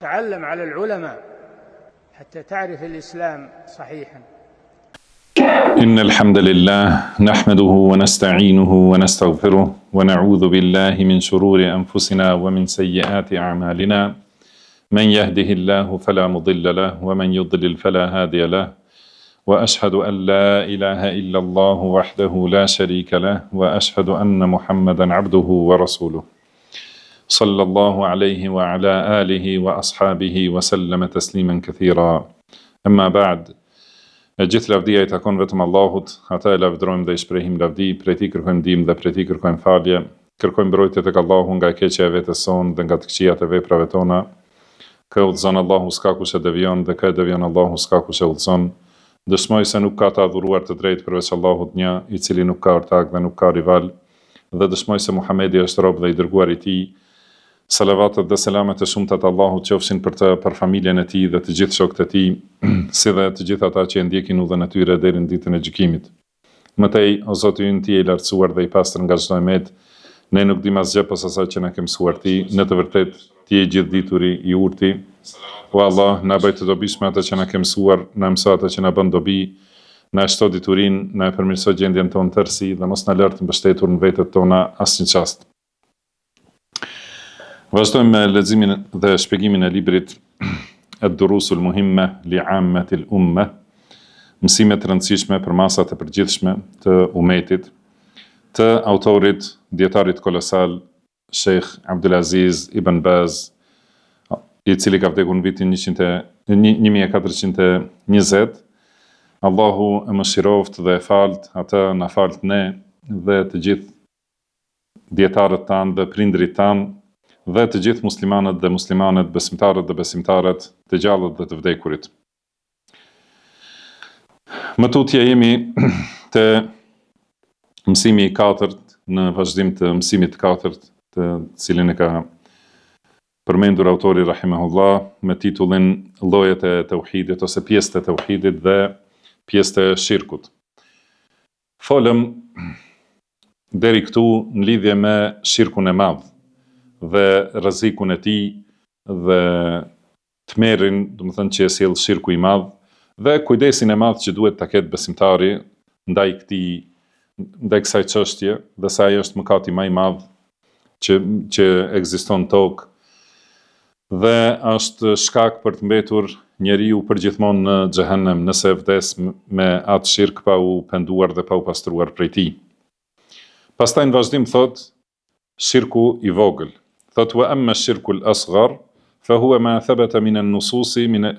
تعلم على العلماء حتى تعرف الإسلام صحيحا. إن الحمد لله نحمده ونستعينه ونستغفره ونعوذ بالله من شرور أنفسنا ومن سيئات أعمالنا من يهده الله فلا مضل له ومن يضلل فلا هادي له وأشهد أن لا إله إلا الله وحده لا شريك له وأشهد أن محمدا عبده ورسوله Sallallahu alejhi wa ala alihi wa ashabihi wa sallama tasliman kathira. Amma ba'd. E gjithë lavdia i takon vetëm Allahut, atë e lavdërojmë dhe i shprehim lavdi, prej tij kërkojmë ndihmë dhe prej tij kërkojmë falje, kërkojmë mbrojtje tek Allahu nga e keqja e vetes sonë dhe nga të këqijat e veprave tona. Kë e udhëzon Allahu s'ka kush e devijon dhe kë e devijon Allahu s'ka kush e udhëzon. Dëshmoj se nuk ka të adhuruar të drejtë përveç Allahut një, i cili nuk ka ortak dhe nuk ka rival. dhe dëshmoj se Muhamedi është rob dhe i dërguar i Tij, salavatet dhe selamet e shumta të Allahut qofshin për të, për familjen e tij dhe të gjithë shokët e tij, si dhe të gjithë ata që e ndjekin udhën e tyre deri në ditën e gjykimit. Më tej, o Zoti ynë, Ti je i lartësuar dhe i pastër nga çdo e metë, ne nuk dimë asgjë pos asaj që na ke mësuar Ti, në të vërtetë, Ti je i Gjithëdituri, i Urti. O Allah, na bëj të dobishme atë që na ke mësuar, na mëso atë që na bën dobi, Na e shto diturinë, na e përmirëso gjendjen tonë në tërësi dhe mos na lër të mbështetur në vetet tona asnjë çast. Vazhdojmë me leximin dhe shpjegimin e librit Ad-Durusul Muhimme li Ammatil Umme, mësime të rëndësishme për masat e përgjithshme të umetit, të autorit, dijetarit kolosal Sheikh Abdulaziz ibn Baz, i cili ka vdekur në vitin 1420, Allahu e mëshiroftë dhe e faltë atë, na faltë ne dhe të gjithë dijetarët tanë dhe prindërit tanë dhe të gjithë muslimanët dhe muslimanet, besimtarët dhe besimtaret, të gjallët dhe të vdekurit. Më tutje jemi te mësimi i katërt në vazhdim të mësimit të katërt të cilin e ka përmendur autori rahimahullah me titullin Llojet e teuhidit ose pjesët e teuhidit dhe pjesët e shirkut. Folëm deri këtu në lidhje me shirkun e madh dhe rrezikun e tij dhe tmerrin, domethënë që e sjell shirku i madh dhe kujdesin e madh që duhet ta ketë besimtari ndaj këtij ndaj kësaj çështje dhe se ai është mëkati më i madh që që ekziston në tokë dhe është shkak për të mbetur njeriu përgjithmonë në xhehenem nëse vdes me atë shirk pa u penduar dhe pa u pastruar prej tij. Pastaj në vazhdim thotë Shirku i vogël. Thotë wa amma shirku al-asghar fa huwa ma thabata min an-nususi min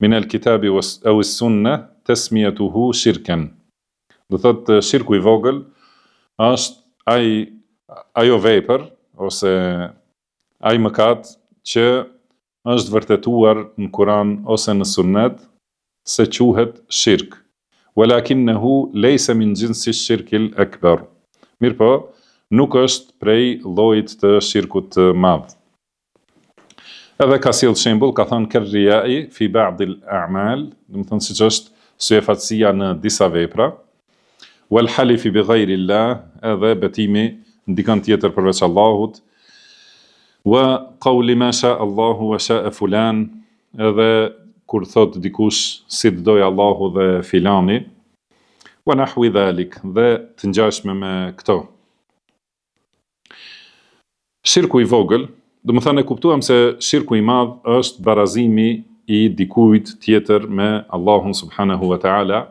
min al-kitabi aw as-sunna tasmiyatuhu shirkan. Do thotë shirku i vogël është ai ajo vepër ose ai mëkat që është vërtetuar në Kuran ose në Sunnet se quhet shirk, walakinnehu lejse min xhinsi shirkil ekber, mirëpo nuk është prej llojit të shirkut të madh. Edhe ka sjellë shembull, ka thënë ker-rijai fi ba'dil a'mal, domethënë siç është syefaqësia në disa vepra, wal halifi bi ghayrillah, edhe betimi në dikën tjetër përveç Allahut, Wa qawli ma sha Allahu wa sha'a fulan, edhe kur thotë dikush si të dojë Allahu dhe filani, wa nahwi dhalik, dhe të ngjashme me këto. Shirku i vogël, domethënë e kuptuam se shirku i madh është barazimi i dikujt tjetër me Allahun subhanahu wa taala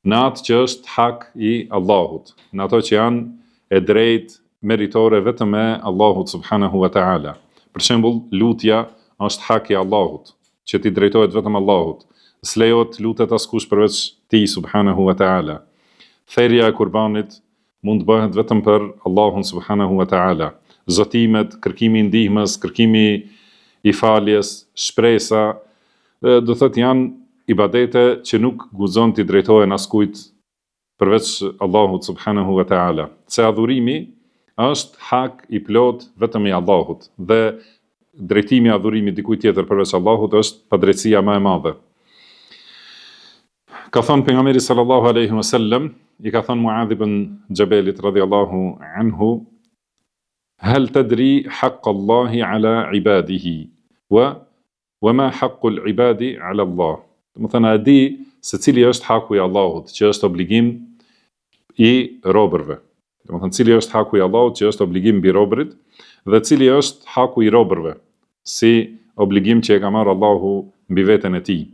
në atë që është hak i Allahut, në ato që janë e drejtë meritore vetëm e Allahut subhanahu wa ta'ala. Për shembull, lutja është hak i Allahut, që t'i drejtohet vetëm Allahut. S'lejohet të lutet askush përveç Tij subhanahu wa ta'ala. Therja e kurbanit mund të bëhet vetëm për Allahun subhanahu wa ta'ala. Zotimet, kërkimi i ndihmës, kërkimi i faljes, shpresa, do thotë janë ibadete që nuk guxon t'i drejtohen askujt përveç Allahut subhanahu wa ta'ala, se adhurimi është hak i plotë vetëm i Allahut dhe drejtimi i adhurimit dikujt tjetër përveç Allahut është padrejtësia më e madhe. Ka thënë pejgamberi sallallahu alaihi wasallam, i ka thënë Muadh ibn Xhebelit radhiyallahu anhu, Hal tadri haqq Allahi ala ibadihi wa. Wa ma haqqul ibadi ala Allah. Domethënë a e di se cili është haku i Allahut, që është obligim i robërve. Domethënë cili është haku i Allahut që është obligim mbi robërit dhe cili është haku i robërve, si obligim që e ka marrë Allahu mbi veten e tij.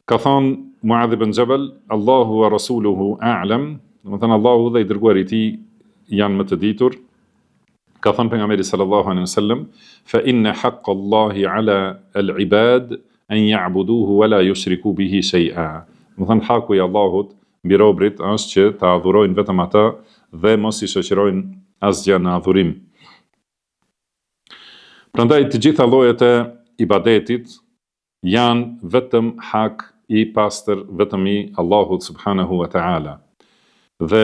Ka thënë Muadh ibn Jabal, Allahu wa rasuluhu a'lam, domethënë Allahu dhe i dërguari i tij janë më të ditur. Ka thënë pejgamberi sallallahu alaihi wasallam, fa inna haqq Allahi ala al-ibad an ya'buduhu wa la yushriku bihi shay'a. Domethënë haku i Allahut mbi robërit është që ta adhurojnë vetëm atë dhe mos i shoqërojnë asgjë në adhurim. Prandaj të gjitha llojet e ibadetit janë vetëm hak i pastër vetëm i Allahut subhanahu wa ta'ala. Dhe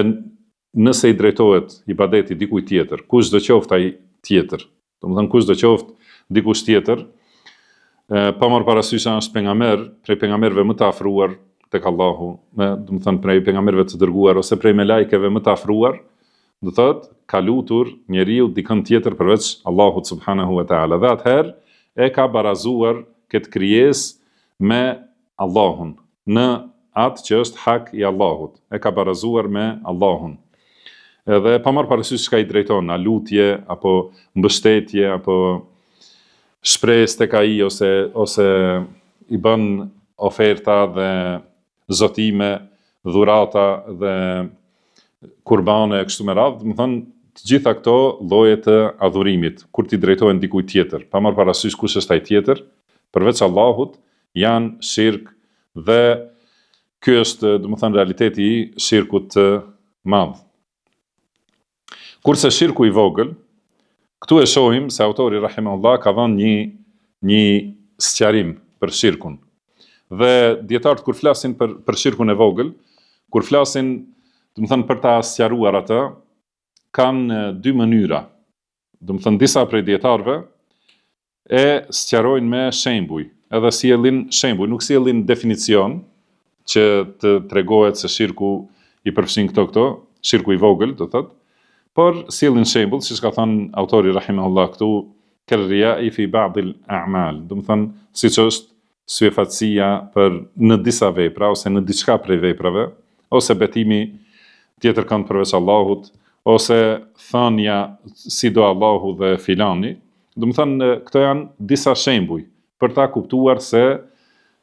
nëse i drejtohet ibadeti dikujt tjetër, kushdo qoftë ai tjetër, domethënë kushdo qoftë dikush tjetër, pa marrë parasysh a është pejgamber, prej pejgamberëve më të afruar tek Allahu, me, domethënë prej pejgamberëve të dërguar ose prej melaikeve më të afruar, do thotë ka lutur njeriu dikënd tjetër përveç Allahut subhanahu wa taala dhe atëherë e ka barazuar këtë krijesë me Allahun në atë që është hak i Allahut e ka barazuar me Allahun edhe pa marrë parasysh çka i drejton a lutje apo mbështetje apo shpresë tek ai ose ose i bën oferta dhe zotime, dhurata dhe kurbane e kështu me radhë, domethënë të gjitha këto lloje të adhurimit, kur t'i drejtohen dikujt tjetër, pa marrë parasysh kush është ai tjetër, përveç Allahut, janë shirk dhe ky është, domethënë, realiteti i shirkut të madh. Kurse shirku i vogël, këtu e shohim se autori rahimahullah ka dhënë një një sqarim për shirkun. Dhe dijetarët kur flasin për për shirkun e vogël, kur flasin, domethënë për ta sqaruar atë, kanë dy mënyra. Domethënë disa prej dijetarëve e sqarojnë me shembuj, edhe sjellin shembuj, nuk sjellin definicion që të tregohet se shirku i përfshin këto këto, shirku i vogël, do thotë, por sjellin shembull, siç ka thënë autori rahimahullah këtu, kerrijai fi ba'dil a'mal, domethënë siç është syefaqësia për në disa vepra ose në diçka prej veprave, ose betimi tjetër kënd përveç Allahut, ose thënia si do Allahu dhe filani, domethënë këto janë disa shembuj për ta kuptuar se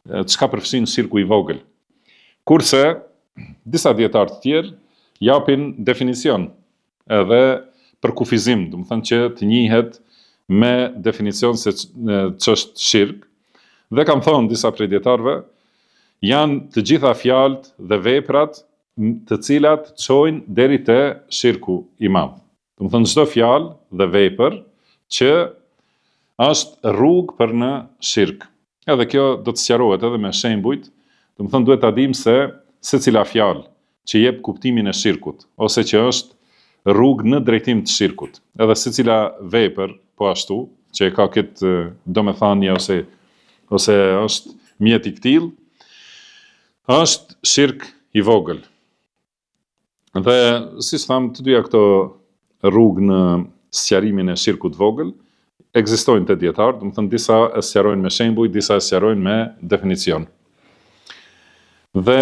çka përfshin shirku i vogël. Kurse disa dijetarë të tjerë japin definicion edhe përkufizim, domethënë që të njihet me definicion se ç'është shirk, dhe kanë thonë disa prej dijetarëve, janë të gjitha fjalët dhe veprat të cilat çojnë deri te shirku i madh. Domethënë çdo fjalë dhe vepër që është rrugë për në shirk. Edhe kjo do të sqarohet edhe me shembujt, domethënë duhet ta dimë se secila fjalë që jep kuptimin e shirkut ose që është rrugë në drejtim të shirkut, edhe secila vepër po ashtu që e ka këtë domethënie ose ose është mjet i këtillë, është shirk i vogël. Dhe siç thamë, të dyja këto rrugë në sqarimin e shirkut të vogël ekzistojnë te dijetarët, domethënë disa e sqarojnë me shembuj, disa e sqarojnë me definicion. Dhe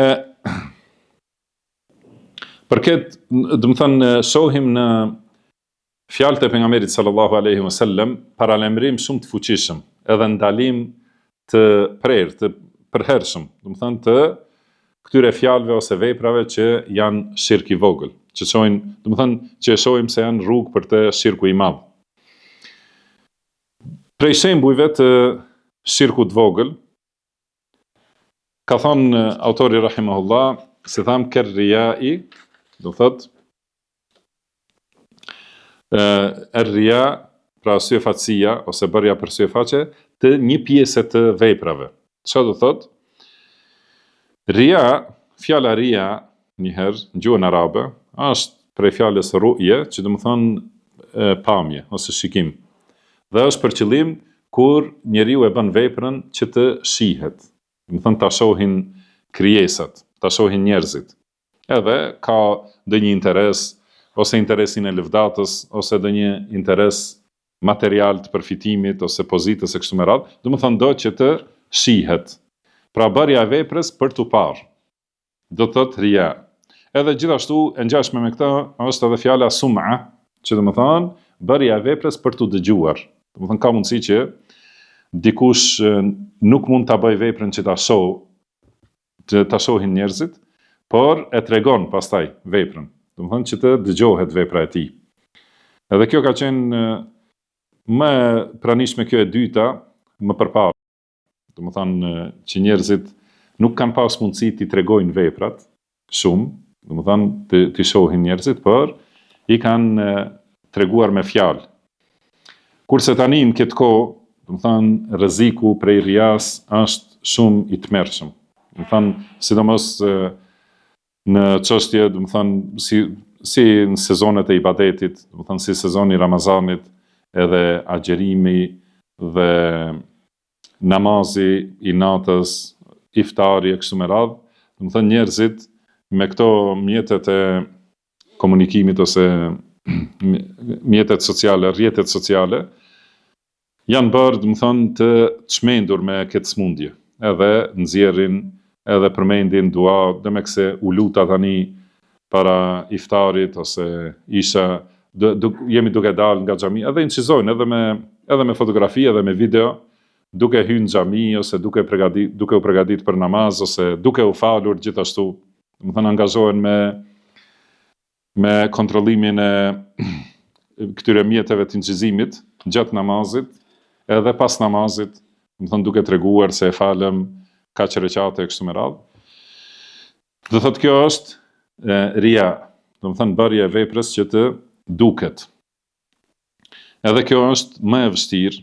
për këtë, domethënë shohim në Fjalët e Pejgamberit sallallahu alejhi ve sellem paralajmërim shumë të fuqishëm, edhe ndalim të prerë, të përhershëm, domethënë të këtyre fjalëve ose veprave që janë shirk i vogël, që çojnë, domethënë që e shohim se janë rrugë për te shirku i madh. Prej shembujve të shirkut të vogël, ka thonë autori rahimahullah, si thamë kerrijai, do thotë Er-rija, pra syefaqësia ose bërja për syefaqe të një pjese të veprave. Çka do thotë? Rija, fjala rija, njëherë, në gjuhën arabe, është prej fjalës ru'je, që domethonë pamje ose shikim. Dhe është për qëllim kur njeriu e bën veprën që të shihet. Domethonë ta shohin krijesat, ta shohin njerëzit. Edhe ka ndonjë interes, ose interesin e lëvdatës, ose ndonjë interes. material të përfitimit ose pozitës e kështu me radhë, domethënë do që të shihet. Pra bërja e veprës për t'u parë. Do të thotë ria. Edhe gjithashtu e ngjashme me këtë është edhe fjala sum'a, që domethënë bërja e veprës për t'u dëgjuar. Domethënë ka mundësi që dikush nuk mund ta bëjë veprën që ta shohë, që ta shohin njerëzit, por e tregon pastaj veprën. Domethënë që të dëgjohet vepra e tij. Edhe kjo ka qenë më e pranishme kjo e dyta më përpara. Domethënë që njerëzit nuk kanë pas mundësi t'i tregojnë veprat shumë, domethënë të t'i shohin njerëzit, por i kanë treguar me fjalë. Kurse tani në këtë kohë, domethënë rreziku prej rias është shumë i tmerrshëm. Domethënë sidomos në çështje, domethënë si si në sezonet e ibadetit, domethënë si sezoni i Ramazanit, edhe agjërimi dhe namazi i natës, iftari e kështu me radhë, domethënë njerëzit me këto mjetet e komunikimit ose mjetet sociale, rrjetet sociale, janë bërë, domethënë, të çmendur me këtë smundje. Edhe nxjerrin, edhe përmendin dua, demek se u luta tani para iftarit ose isha du, du, jemi duke dalë nga xhamia, edhe incizojnë edhe me edhe me fotografi edhe me video duke hyrë në xhami ose duke përgatit, duke u përgatit për namaz ose duke u falur gjithashtu, domethënë angazhohen me me kontrollimin e këtyre mjeteve të incizimit gjatë namazit edhe pas namazit, domethënë duke treguar se e falëm kaq reqate e kështu me radhë. Do thotë kjo është e, ria, domethënë bërja e veprës që të duket. Edhe kjo është më e vështirë,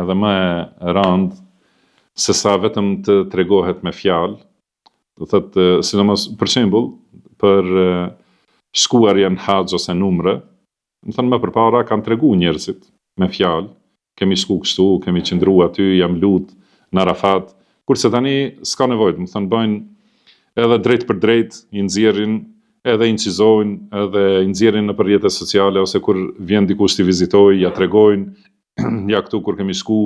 edhe më e rëndë se sa vetëm të tregohet me fjalë. Do thotë sidomos për shembull për shkuarjen në haxh ose në umre, Domethënë më përpara kanë tregu njerëzit me fjalë, kemi shku kështu, kemi qëndru aty, jam lut në Arafat, kurse tani s'ka nevojë, domethënë bëjnë edhe drejtpërdrejt, i nxjerrin, edhe incizojnë, edhe i nxjerrin nëpër rrjete sociale ose kur vjen dikush t'i vizitojë, ja tregojnë, ja këtu kur kemi shku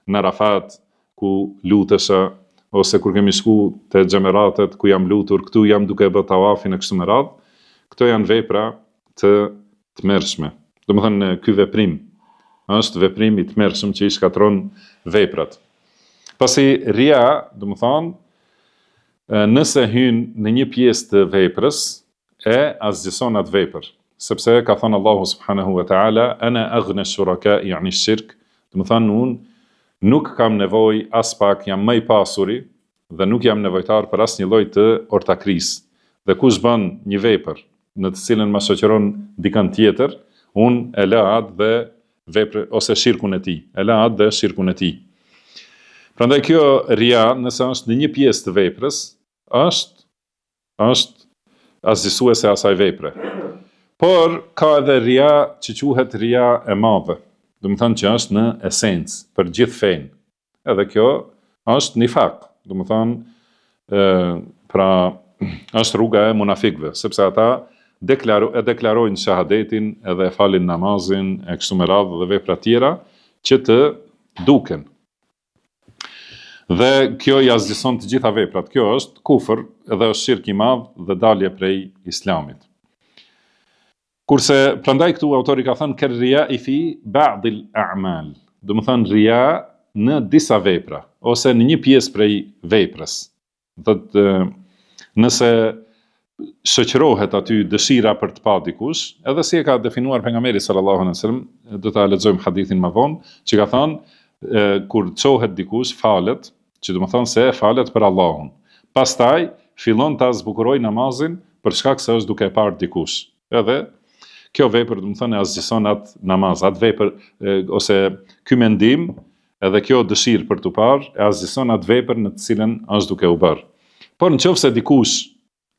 në Arafat, ku lutesha, ose kur kemi shku te xhemeratet ku jam lutur, këtu jam duke e bë tavafin e kështu me radhë, këto janë vepra të tmerrshme. Domethënë ky veprim është veprim i tmerrshëm që i shkatërron veprat. Pasi ria, domethënë, nëse hyn në një pjesë të veprës, e asgjëson atë vepër, sepse ka thënë Allahu subhanahu wa taala ana aghna shuraka'i 'ani shirk, domethënë unë nuk kam nevojë aspak, jam më i pasuri dhe nuk jam nevojtar për asnjë lloj të ortakrisë. Dhe kush bën një vepër në të cilën ma shoqëron dikën tjetër, unë e lë atë dhe vepër ose shirkun e tij, e lë atë dhe shirkun e tij. Prandaj kjo ria, nëse është në një pjesë të veprës, është është asgjësuese e asaj vepre. Por ka edhe ria që quhet ria e madhe, domethënë që është në esencë për gjithë fenë. Edhe kjo është nifak, domethënë ë pra është rruga e munafikëve, sepse ata deklaro, e deklarojnë shahadetin edhe e falin namazin e kështu me radhë dhe vepra tjera që të duken. Dhe kjo i asgjëson të gjitha veprat. Kjo është kufër dhe është shirk i madh dhe dalje prej islamit. Kurse prandaj këtu autori ka thënë ker rijai fi ba'dil a'mal. Domethënë ria në disa vepra ose në një pjesë prej veprës. Do thotë nëse shoqërohet aty dëshira për të pa dikush, edhe si e ka definuar pejgamberi sallallahu alejhi wasallam, do ta lexojmë hadithin më vonë, që ka thënë kur çohet dikush falet, që domethënë se falet për Allahun. Pastaj fillon ta zbukurojë namazin për shkak se është duke e parë dikush. Edhe kjo vepër, domethënë e asgjëson atë namaz, atë vepër ose ky mendim Edhe kjo dëshirë për t'u parë e asgjëson atë vepër në të cilën është duke u bërë. Por në qoftë se dikush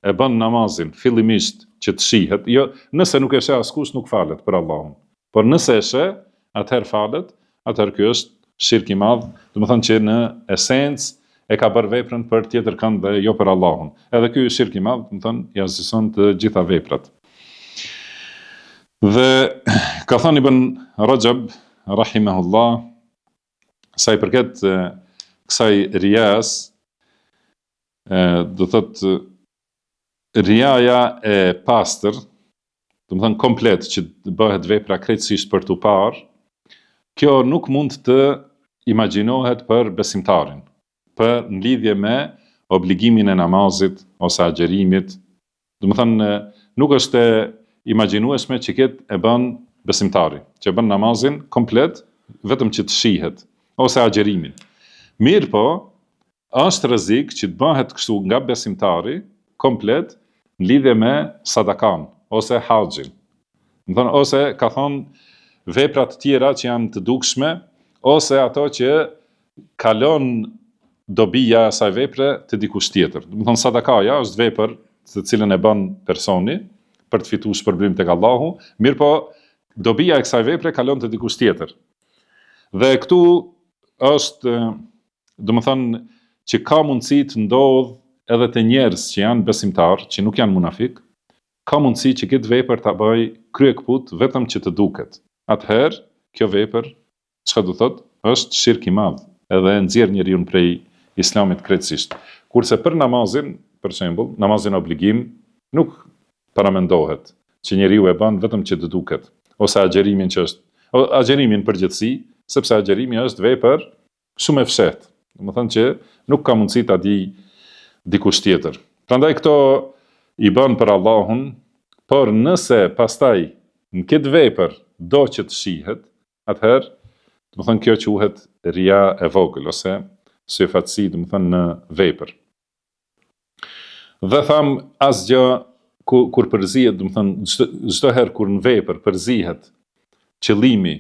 e bën namazin fillimisht që të shihet, jo, nëse nuk e sheh askush nuk falet për Allahun. Por nëse e sheh, atëherë falet, atëherë ky është shirk i madh, domethënë që në esencë e ka bërë veprën për tjetër kënd dhe jo për Allahun. Edhe ky shirk i madh, domethënë, i asgjëson të gjitha veprat. Dhe ka thënë Ibn Rajab. rahimahullah sa i përket kësaj rias do thotë riaja e pastër, domethënë komplet që të bëhet vepra krejtësisht për t'u parë, kjo nuk mund të imagjinohet për besimtarin, për në lidhje me obligimin e namazit ose agjërimit, domethënë nuk është e imagjinueshme që këtë e bën besimtari, që e bën namazin komplet vetëm që të shihet ose agjërimin. Mirëpo, Është rrezik që të bëhet kështu nga besimtari komplet në lidhje me sadakanë ose haxhin. Domethënë ose ka thonë vepra të tjera që janë të dukshme ose ato që kalon dobia e asaj vepre te dikush tjetër. Domethënë sadakaja është vepër të cilën e bën personi për të fituar shpërblim tek Allahu, mirëpo dobia e kësaj vepre kalon te dikush tjetër. Dhe këtu është Domethënë që ka mundësi të ndodhë edhe te njerëz që janë besimtarë, që nuk janë munafikë, ka mundësi që këtë vepër ta bëjë kryekëput vetëm që të duket. Atëherë, kjo vepër, çka do thotë, është shirk i madh, edhe e nxjerr njeriun prej Islamit krejtësisht. Kurse për namazin, për shembull, namazin obligim, nuk paramendohet që njeriu e bën vetëm që të duket, ose agjerimin që është, agjerimin në përgjithësi, sepse agjërimi është vepër shumë e fshehtë, domethënë që nuk ka mundësi ta di dikush tjetër. Prandaj këto i bën për Allahun, por nëse pastaj në këtë vepër do që të shihet, atëherë, domethënë kjo quhet ria e vogël ose syefaqësi, domethënë në vepër. Dhe thamë asgjë ku, kur përzihet, domethënë çdo herë kur në vepër përzihet qëllimi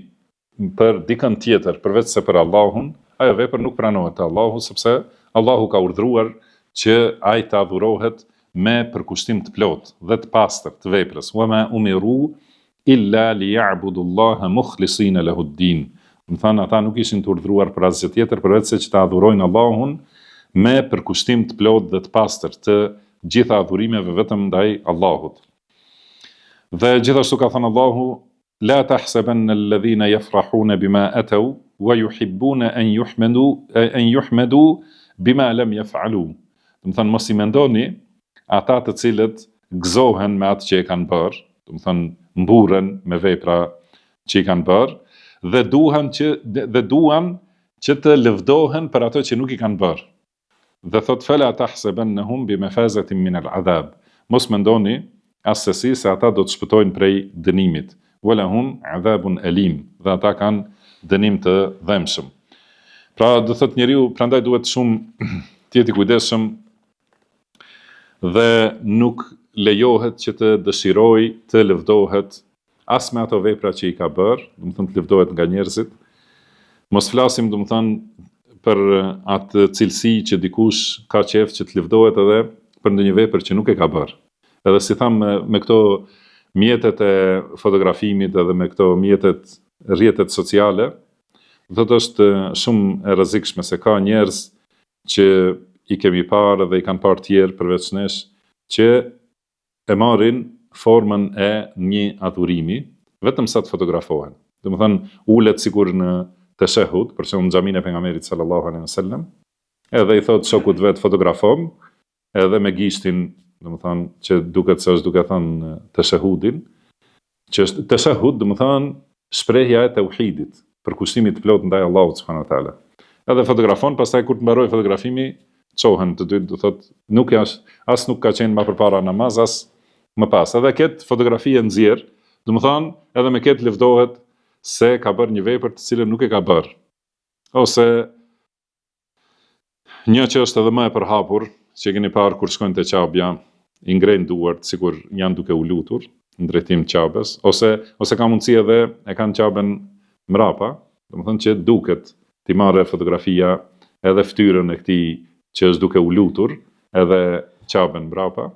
për dikën tjetër përveç se për Allahun, ajo vepër nuk pranohet te Allahu sepse Allahu ka urdhëruar që ai të adhurohet me përkushtim të plotë dhe të pastër të veprës. Wa ma umiru Illa liya'budu Allaha mukhlisina lahu ad-din. Domethënë ata nuk ishin të urdhëruar për asgjë tjetër përveçse që ta adhurojnë Allahun me përkushtim të plotë dhe të pastër të gjitha adhurimeve vetëm ndaj Allahut. Dhe gjithashtu ka thënë Allahu La tahsabanna alladhina yafrahuna bima ataw wa yuhibbuna an yuhmadu an yuhmadu bima lam yaf'alu. Domethënë mos i mendoni ata të cilët gëzohen me atë që e kanë bërë, domethënë mburren me vepra që i kanë bërë dhe duan që dhe duan që të lëvdohen për ato që nuk i kanë bërë. Dhe thotë fela tahsebennehum bi mefazetin min al adhab. Mos mendoni assesi se ata do të shpëtojnë prej dënimit. Wa lahum adhabun elim. Dhe ata kanë dënim të dhembshëm. Pra do thotë njeriu prandaj duhet shumë të jetë i kujdesshëm dhe nuk lejohet që të dëshirojë të lëvdohet as me ato vepra që i ka bërë, domethënë të lëvdohet nga njerëzit. Mos flasim, domethënë, për atë cilësi që dikush ka qejf që të lëvdohet edhe për ndonjë vepër që nuk e ka bërë. Edhe si thamë me, me këto mjetet e fotografimit edhe me këto mjetet rrjetet sociale, do thotë është shumë e rrezikshme se ka njerëz që i kemi parë dhe i kanë parë tjerë përveç nesh, që e marrin formën e një adhurimi, vetëm sa të fotografohen. Domethënë, ulet sikur në teshehud, për shembull në xhaminë e pejgamberit sallallahu alejhi ve sellem, edhe i thotë shokut vet fotografom, edhe me gishtin, domethënë që duket se është duke thënë teshehudin, që është teshehud, domethënë shprehja e teuhidit, përkushtimit të plotë ndaj Allahut subhanahu wa taala. Edhe fotografon, pastaj kur të mbarojë fotografimi, çohen të dy, do thotë, nuk është, as nuk ka qenë më përpara namaz, as më pas. Edhe këtë fotografi e nxjerr, domethënë, edhe me këtë lëvdohet se ka bërë një vepër të cilën nuk e ka bërë. Ose Një që është edhe më e përhapur, që e keni parë kur shkojnë te Qabja, i ngrejnë duart sikur janë duke u lutur në drejtim të Qabes, ose ose ka mundësi edhe e kanë Qaben mrapa, domethënë që duket t'i marrë fotografia edhe fytyrën e këtij që është duke u lutur, edhe Qaben mbrapa.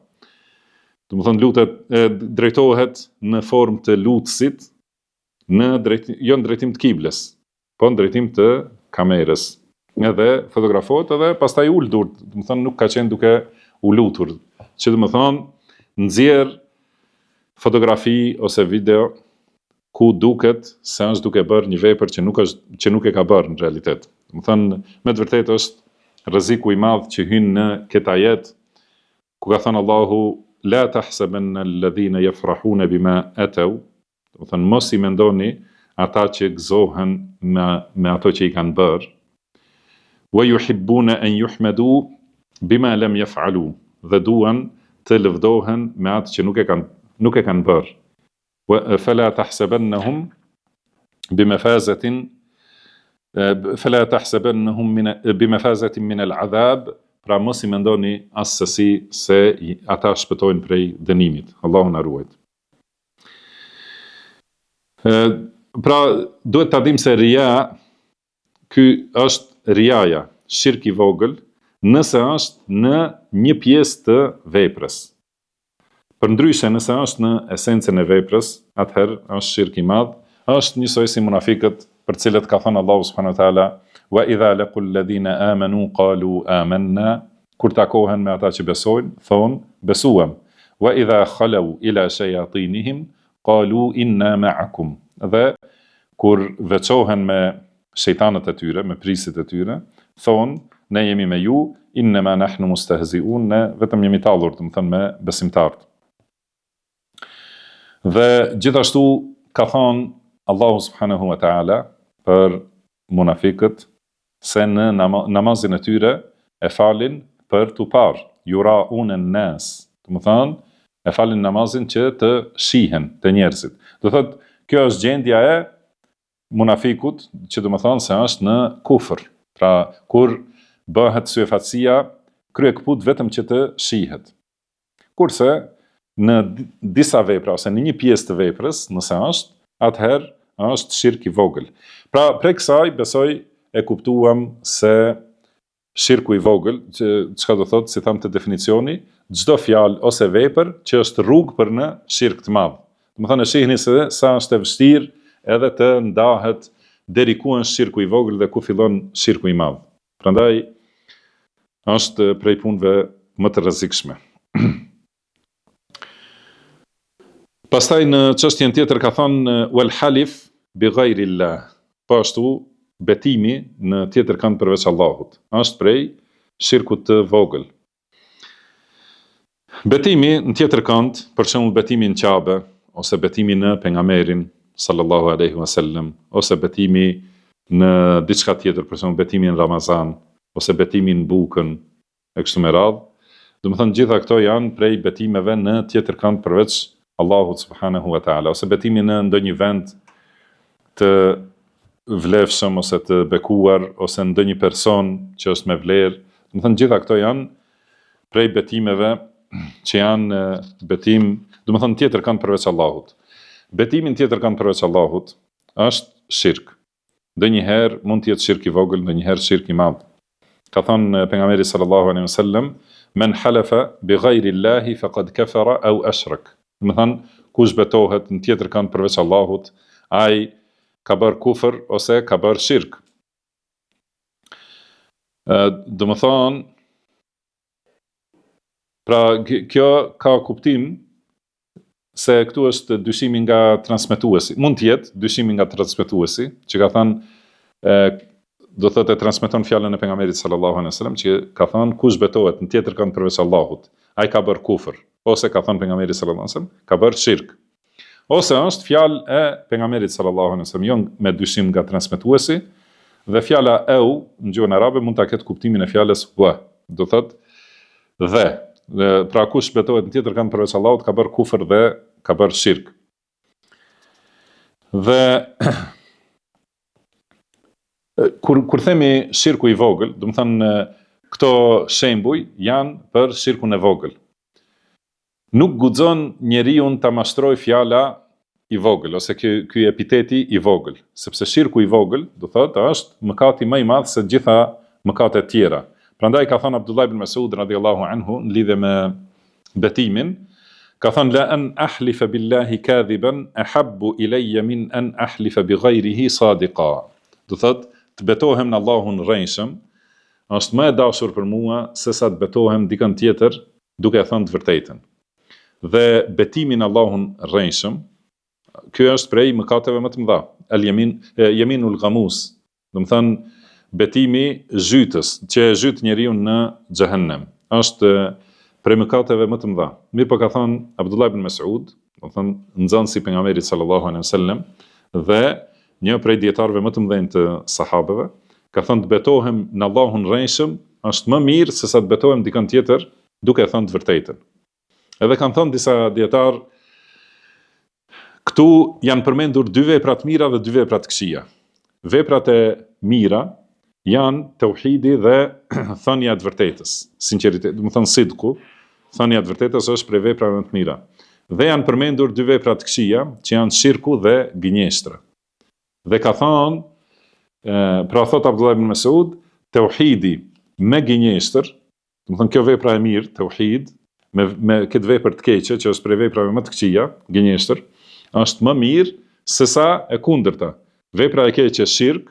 Domethënë lutet e, drejtohet në formë të lutësit në drejtim jo në drejtim të kibles, po në drejtim të kamerës. Edhe fotografohet edhe pastaj ul durt, domethënë nuk ka qenë duke u lutur. Që domethënë nxjerr fotografi ose video. ku duket se është duke bërë një vepër që nuk është që nuk e ka bërë në realitet. Domethënë, me të vërtetë është rreziku i madh që hyn në këtë ajet ku ka thënë Allahu la tahsabanna alladhina yafrahuna bima ataw, domethënë mos i mendoni ata që gëzohen me me ato që i kanë bërë, wa yuhibbuna an yuhmadu bima lam yaf'alu, dhe duan të lëvdohen me atë që nuk e kanë nuk e kanë bërë. Fela tahsebennehum bimefazetin fela tahsebennehum min bimefazetin min el adhab, pra mos i mendoni assesi se ata shpëtojnë prej dënimit. Allahu na ruajt. Pra, duhet ta dimë se ria, ky është riaja, shirk i vogël, nëse është në një pjesë të veprës. Përndryshe, nëse është në esencën e veprës, atëherë është shirk i madh, është njësoj si munafikët për të cilët ka thënë Allahu subhanahu wa taala, "Wa idha laqul ladhina amanu qalu amanna", kur takohen me ata që besojnë, thonë, besuam. Wa idha khalaw ila shayatinihim qalu inna ma'akum. Dhe kur veçohen me shejtanët e tyre, me prijësit e tyre, thonë, ne jemi me ju, innema nahnu mustehziun, ne vetëm jemi tallur, domethënë me besimtarët. Dhe gjithashtu ka thënë Allahu subhanahu wa taala për munafikët se në namazin e tyre e falin për t'u parë, juraunen nas, domethënë e falin namazin që të shihen te njerëzit. Do thotë, kjo është gjendja e munafikut, që domethënë se është në kufër. Pra, kur bëhet syefaqësia, kryekëput vetëm që të shihet. Kurse, në disa vepra, ose në një pjesë të veprës, nëse është, atëherë është shirk i vogël. Pra, prej kësaj, besoj, e kuptuam se Shirku i vogël, që çka do thotë, si thamë te definicioni, çdo fjalë ose vepër që është rrugë për në shirk të madh. Domethënë e shihni se sa është e vështirë edhe të ndahet deri ku është shirku i vogël dhe ku fillon shirku i madh. Prandaj është prej punëve më të rrezikshme. Pastaj në çështjen tjetër ka thënë wal halif bi ghayrillah. Po ashtu betimi në tjetër kënd përveç Allahut është prej shirkut të vogël. Betimi në tjetër kënd, për shembull betimi në Qabe ose betimi në pejgamberin sallallahu alaihi wasallam ose betimi në diçka tjetër, për shembull betimi në Ramazan ose betimi në bukën e kështu me radhë, domethënë gjitha këto janë prej betimeve në tjetër kënd përveç Allahut subhanahu wa taala ose betimi në ndonjë vend të vlefshëm ose të bekuar ose ndonjë person që është me vlerë, domethënë gjitha këto janë prej betimeve që janë betim, domethënë tjetër kënd përveç Allahut. Betimi në tjetër kënd përveç Allahut është shirk. Ndonjëherë mund të jetë shirk i vogël, ndonjëherë shirk i madh. Ka thënë pejgamberi sallallahu alejhi ve sellem, Men halefe bi ghayri Allahi faqad kafara aw ashrak. Domethënë, kush betohet në tjetër kënd përveç Allahut, ai ka bërë kufër ose ka bërë shirk. Domethënë, pra kjo ka kuptim se këtu është dyshimi nga transmetuesi. Mund të jetë dyshimi nga transmetuesi, që ka thënë e, do thotë e transmeton fjalën e pejgamberit sallallahu alejhi wasallam që ka thënë kush betohet në tjetër kënd përveç Allahut, ai ka bërë kufër, ose ka thënë pejgamberi sallallahu alejhi wasallam, ka bërë shirk. Ose është fjalë e pejgamberit sallallahu alejhi wasallam, jo me dyshim nga transmetuesi, dhe fjala eu në gjuhën arabe mund ta ketë kuptimin e fjalës wa, do thotë Dhe, dhe pra kush betohet në tjetër kënd përveç Allahut ka bërë kufër dhe ka bërë shirk. Dhe kur kur themi shirku i vogël, domethënë këto shembuj janë për shirkun e vogël. Nuk guxon njeriun ta mashtrojë fjala i vogël ose ky ky epiteti i vogël, sepse shirku i vogël, do thotë, është mëkati më i madh se të gjitha mëkatet tjera. Prandaj ka thënë Abdullah ibn Mesud radiallahu anhu në lidhje me betimin, ka thënë la an ahlifa billahi kadhiban ahabbu ilayya min an ahlifa bi ghayrihi sadiqa. Do thotë, të betohem në Allahun rrejshëm, është më e dashur për mua sesa të betohem dikën tjetër duke e thënë të vërtetën. Dhe betimi në Allahun rrejshëm Ky është prej mëkateve më të mëdha. El jemin, jeminul gamus, Domethënë, betimi zhytës, që e zhyt njeriun në xhehenem, është prej mëkateve më të mëdha. Mirëpo ka thënë Abdullah ibn Mes'ud, domethënë nxënësi i pejgamberit sallallahu alejhi ve sellem dhe një prej dijetarëve më të mëdhenj të sahabëve, ka thënë të betohem në Allahun rrejshëm është më mirë sesa të betohem dikën tjetër duke e thënë të vërtetën. Edhe kanë thënë disa dijetarë këtu janë përmendur dy vepra të mira dhe dy vepra të këqija. Veprat e mira janë teuhidi dhe thënia e të vërtetës, sinqeritet, domethënë sidku, thënia e të vërtetës është prej veprave më të mira. Dhe janë përmendur dy vepra të këqija, që janë shirku dhe gënjeshtra. Dhe ka thënë, pra thotë Abdullah ibn Mesud, teuhidi me gënjeshtër, Domethënë kjo vepra e mirë, teuhid, me me këtë vepër të keqe që është prej veprave më të këqija, gënjeshtër, është më mirë sesa e kundërta. Vepra e keqe shirk,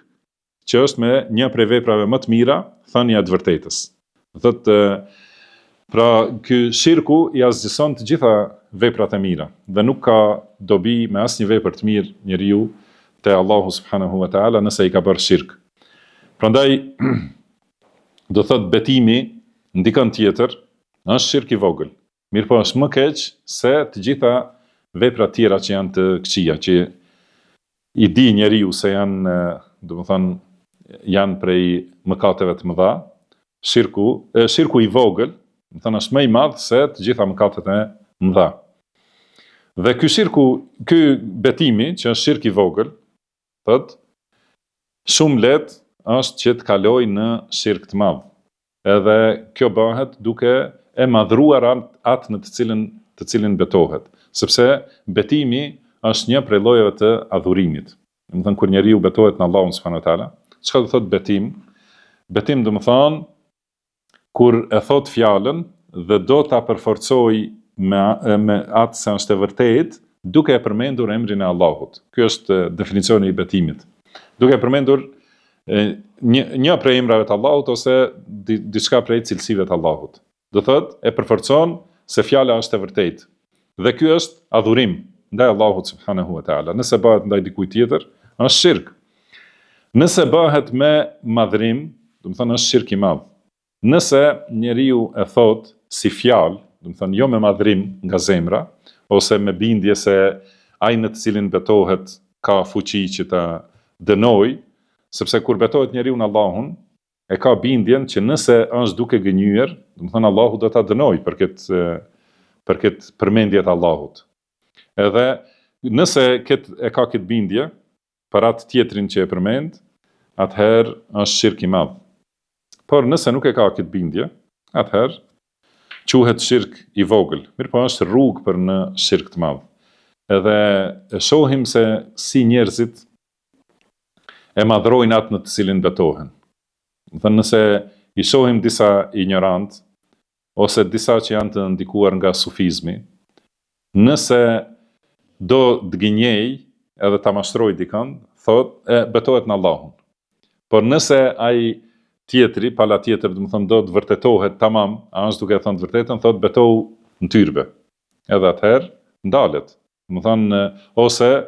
që është me një prej veprave më të mira, thënia e të vërtetës. Do thotë pra ky shirku i asgjëson të gjitha veprat e mira dhe nuk ka dobi me asnjë vepër të mirë njeriu te Allahu subhanahu wa taala nëse i ka bërë shirk. Prandaj do thotë betimi në dikën tjetër është shirk i vogël. Mirëpo është më keq se të gjitha veprat tjera që janë të këqija, që i di njeriu se janë, domethënë, janë prej mëkateve të mëdha, shirku, e, shirku i vogël, domethënë është më i madh se të gjitha mëkatet e mëdha. Dhe ky shirku, ky betimi që është shirk i vogël, Thotë, shumë lehtë është që të kalojë në shirk të madh. Edhe kjo bëhet duke e madhruar atë në të cilën të cilin betohet, sepse betimi është një prej llojeve të adhurimit. Domethënë kur njeriu betohet në Allahun subhanahu wa taala, çka do thotë betim? Betim domethënë kur e thotë fjalën dhe do ta përforcojë me me atë se është e vërtetë, duke e përmendur emrin e Allahut. Ky është definicioni i betimit. Duke e përmendur një një prej emrave të Allahut ose diçka prej cilësive të Allahut. Do thotë e përforcon se fjala është e vërtetë. Dhe ky është adhurim ndaj Allahut subhanahu wa taala. Nëse bëhet ndaj dikujt tjetër, është shirk. Nëse bëhet me madhrim, domethënë është shirk i madh. Nëse njeriu e thotë si fjalë, domethënë jo me madhrim nga zemra, ose me bindje se ai në të cilin betohet ka fuqi që ta dënojë, sepse kur betohet njeriu në Allahun, e ka bindjen që nëse është duke gënjyer, domethënë Allahu do ta dënojë për këtë për këtë përmendje të Allahut. Edhe nëse këtë e ka këtë bindje për atë tjetrin që e përmend, atëherë është shirk i madh. Por nëse nuk e ka këtë bindje, atëherë quhet shirk i vogël, mirëpo është rrugë për në shirk të madh. Edhe e shohim se si njerëzit e madhrojnë atë në të cilin betohen. Domethënë nëse i shohim disa injorantë ose disa që janë të ndikuar nga sufizmi, nëse do të gënjejë edhe ta mashtrojë dikënd, thotë e betohet në Allahun. Por nëse ai tjetri, pala tjetër, domethënë do të vërtetohet tamam, a është duke e thënë të vërtetën, thotë betohu në tyrbe. Edhe atëherë ndalet. Domethënë, ose e,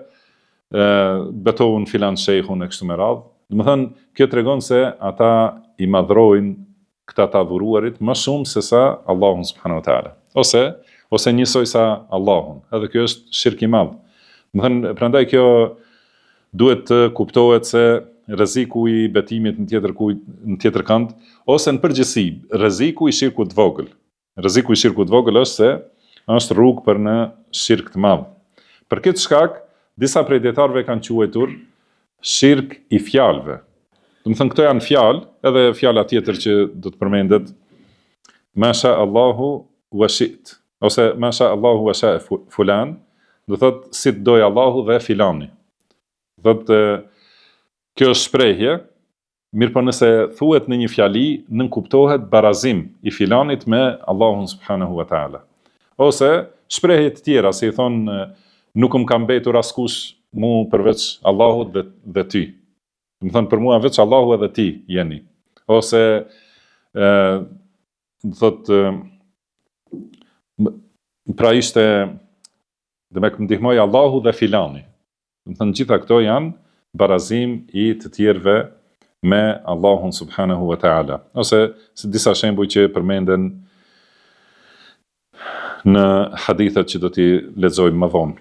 betohu në filan shejhun e kështu me radhë. Domethënë, kjo tregon se ata i madhrojnë këta të adhuruarit më shumë se sa Allahun subhanahu wa taala. Ose ose njësoj sa Allahun. Edhe kjo është shirk i madh. Domethënë, prandaj kjo duhet të kuptohet se rreziku i betimit në tjetër kujt, në tjetër kënd ose në përgjithësi rreziku i shirkut të vogël. Rreziku i shirkut të vogël është se është rrugë për në shirk të madh. Për këtë shkak, disa prej dijetarëve kanë quajtur shirk i fjalëve. Domethënë këto janë fjalë, edhe fjala tjetër që do të përmendet, ma sha Allahu wa shi't, ose ma sha Allahu wa sha fulan, do thotë si të dojë Allahu dhe filani. Do thotë kjo është shprehje Mirëpo nëse thuhet në një fjali, nënkuptohet barazim i filanit me Allahun subhanahu wa taala. Ose shprehje të tjera, si i thonë nuk më ka mbetur askush mu përveç Allahut dhe dhe ty. Domethënë për mua veç Allahu edhe ti jeni. Ose ë do thotë pra ishte. Demek më ndihmoi Allahu dhe filani. Domethënë gjitha këto janë barazim i të tjerëve me Allahun subhanahu wa taala. Ose si disa shembuj që përmenden në hadithet që do t'i lexojmë më vonë.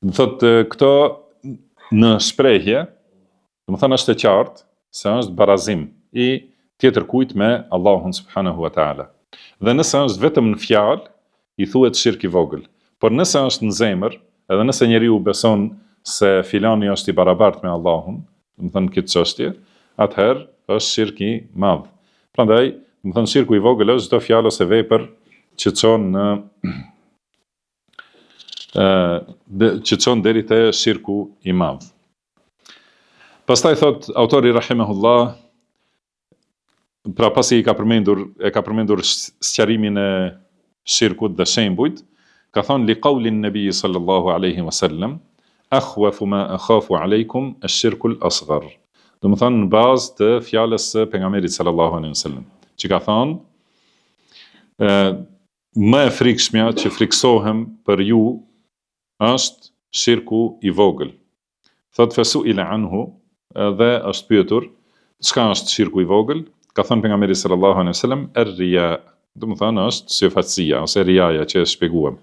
Do thotë këto në shprehje, domethënë është e qartë se është barazim i tjetërkujt me Allahun subhanahu wa taala. Dhe nëse është vetëm në fjalë, i thuhet shirk i vogël. Por nëse është në zemër, edhe nëse njeriu beson se filani është i barabartë me Allahun, domethënë këtë çështje, atëherë është shirk i madh. Prandaj, domethënë shirku i vogël është çdo fjalë ose vepër që çon në ë që çon deri te shirku i madh. Pastaj thot autori rahimahullah pra pasi i ka përmendur e ka përmendur sqarimin e shirkut dhe shembujt, ka thonë li qaulin nabi sallallahu alaihi wasallam akhwafu ma akhafu alaikum ash-shirku al-asghar. Domethënë në bazë të fjalës së pejgamberit sallallahu alaihi wasallam, që ka thonë ë më e frikshmja që friksohem për ju është shirku i vogël. Thotë fesuile anhu dhe është pyetur çka është shirku i vogël, ka thënë pejgamberi sallallahu alejhi wasallam er-rija, domethënë është syfaqësia ose rijaja që e shpjeguam.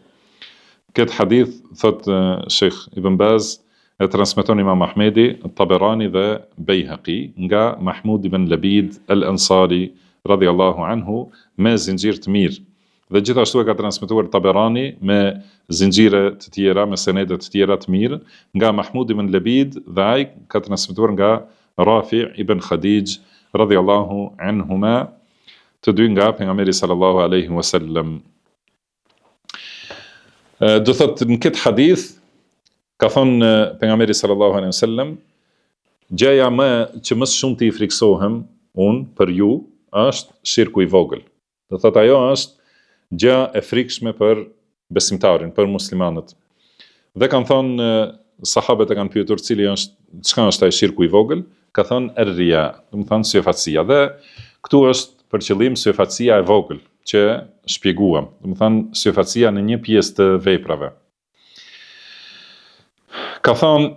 Këtë hadith thotë Sheikh Ibn Baz e transmeton Imam Ahmedi, Taberani dhe Bejhaqi nga Mahmud ibn Labid al-Ansari radhiyallahu anhu me zinxhir të mirë. Dhe gjithashtu e ka transmetuar Taberani me zinxhire të tjera, me senede të tjera të mirë, nga Mahmud ibn Lebid dhe ai ka transmetuar nga Rafi ibn Khadij radhiyallahu anhuma, të dy nga pejgamberi sallallahu alaihi wasallam. Do thotë në këtë hadith ka thonë pejgamberi sallallahu alaihi wasallam, gjëja më që më së shumti i friksohem unë për ju është shirku i vogël. Do thotë ajo është gjë e frikshme për besimtarin, për muslimanët. Dhe kanë thonë sahabët e kanë pyetur cili është, çka është ai shirku i vogël, ka thonë er-rija, domethënë syefaqësia. Dhe këtu është për qëllim syefaqësia e vogël që shpjeguam, domethënë syefaqësia në një pjesë të veprave. Ka thonë,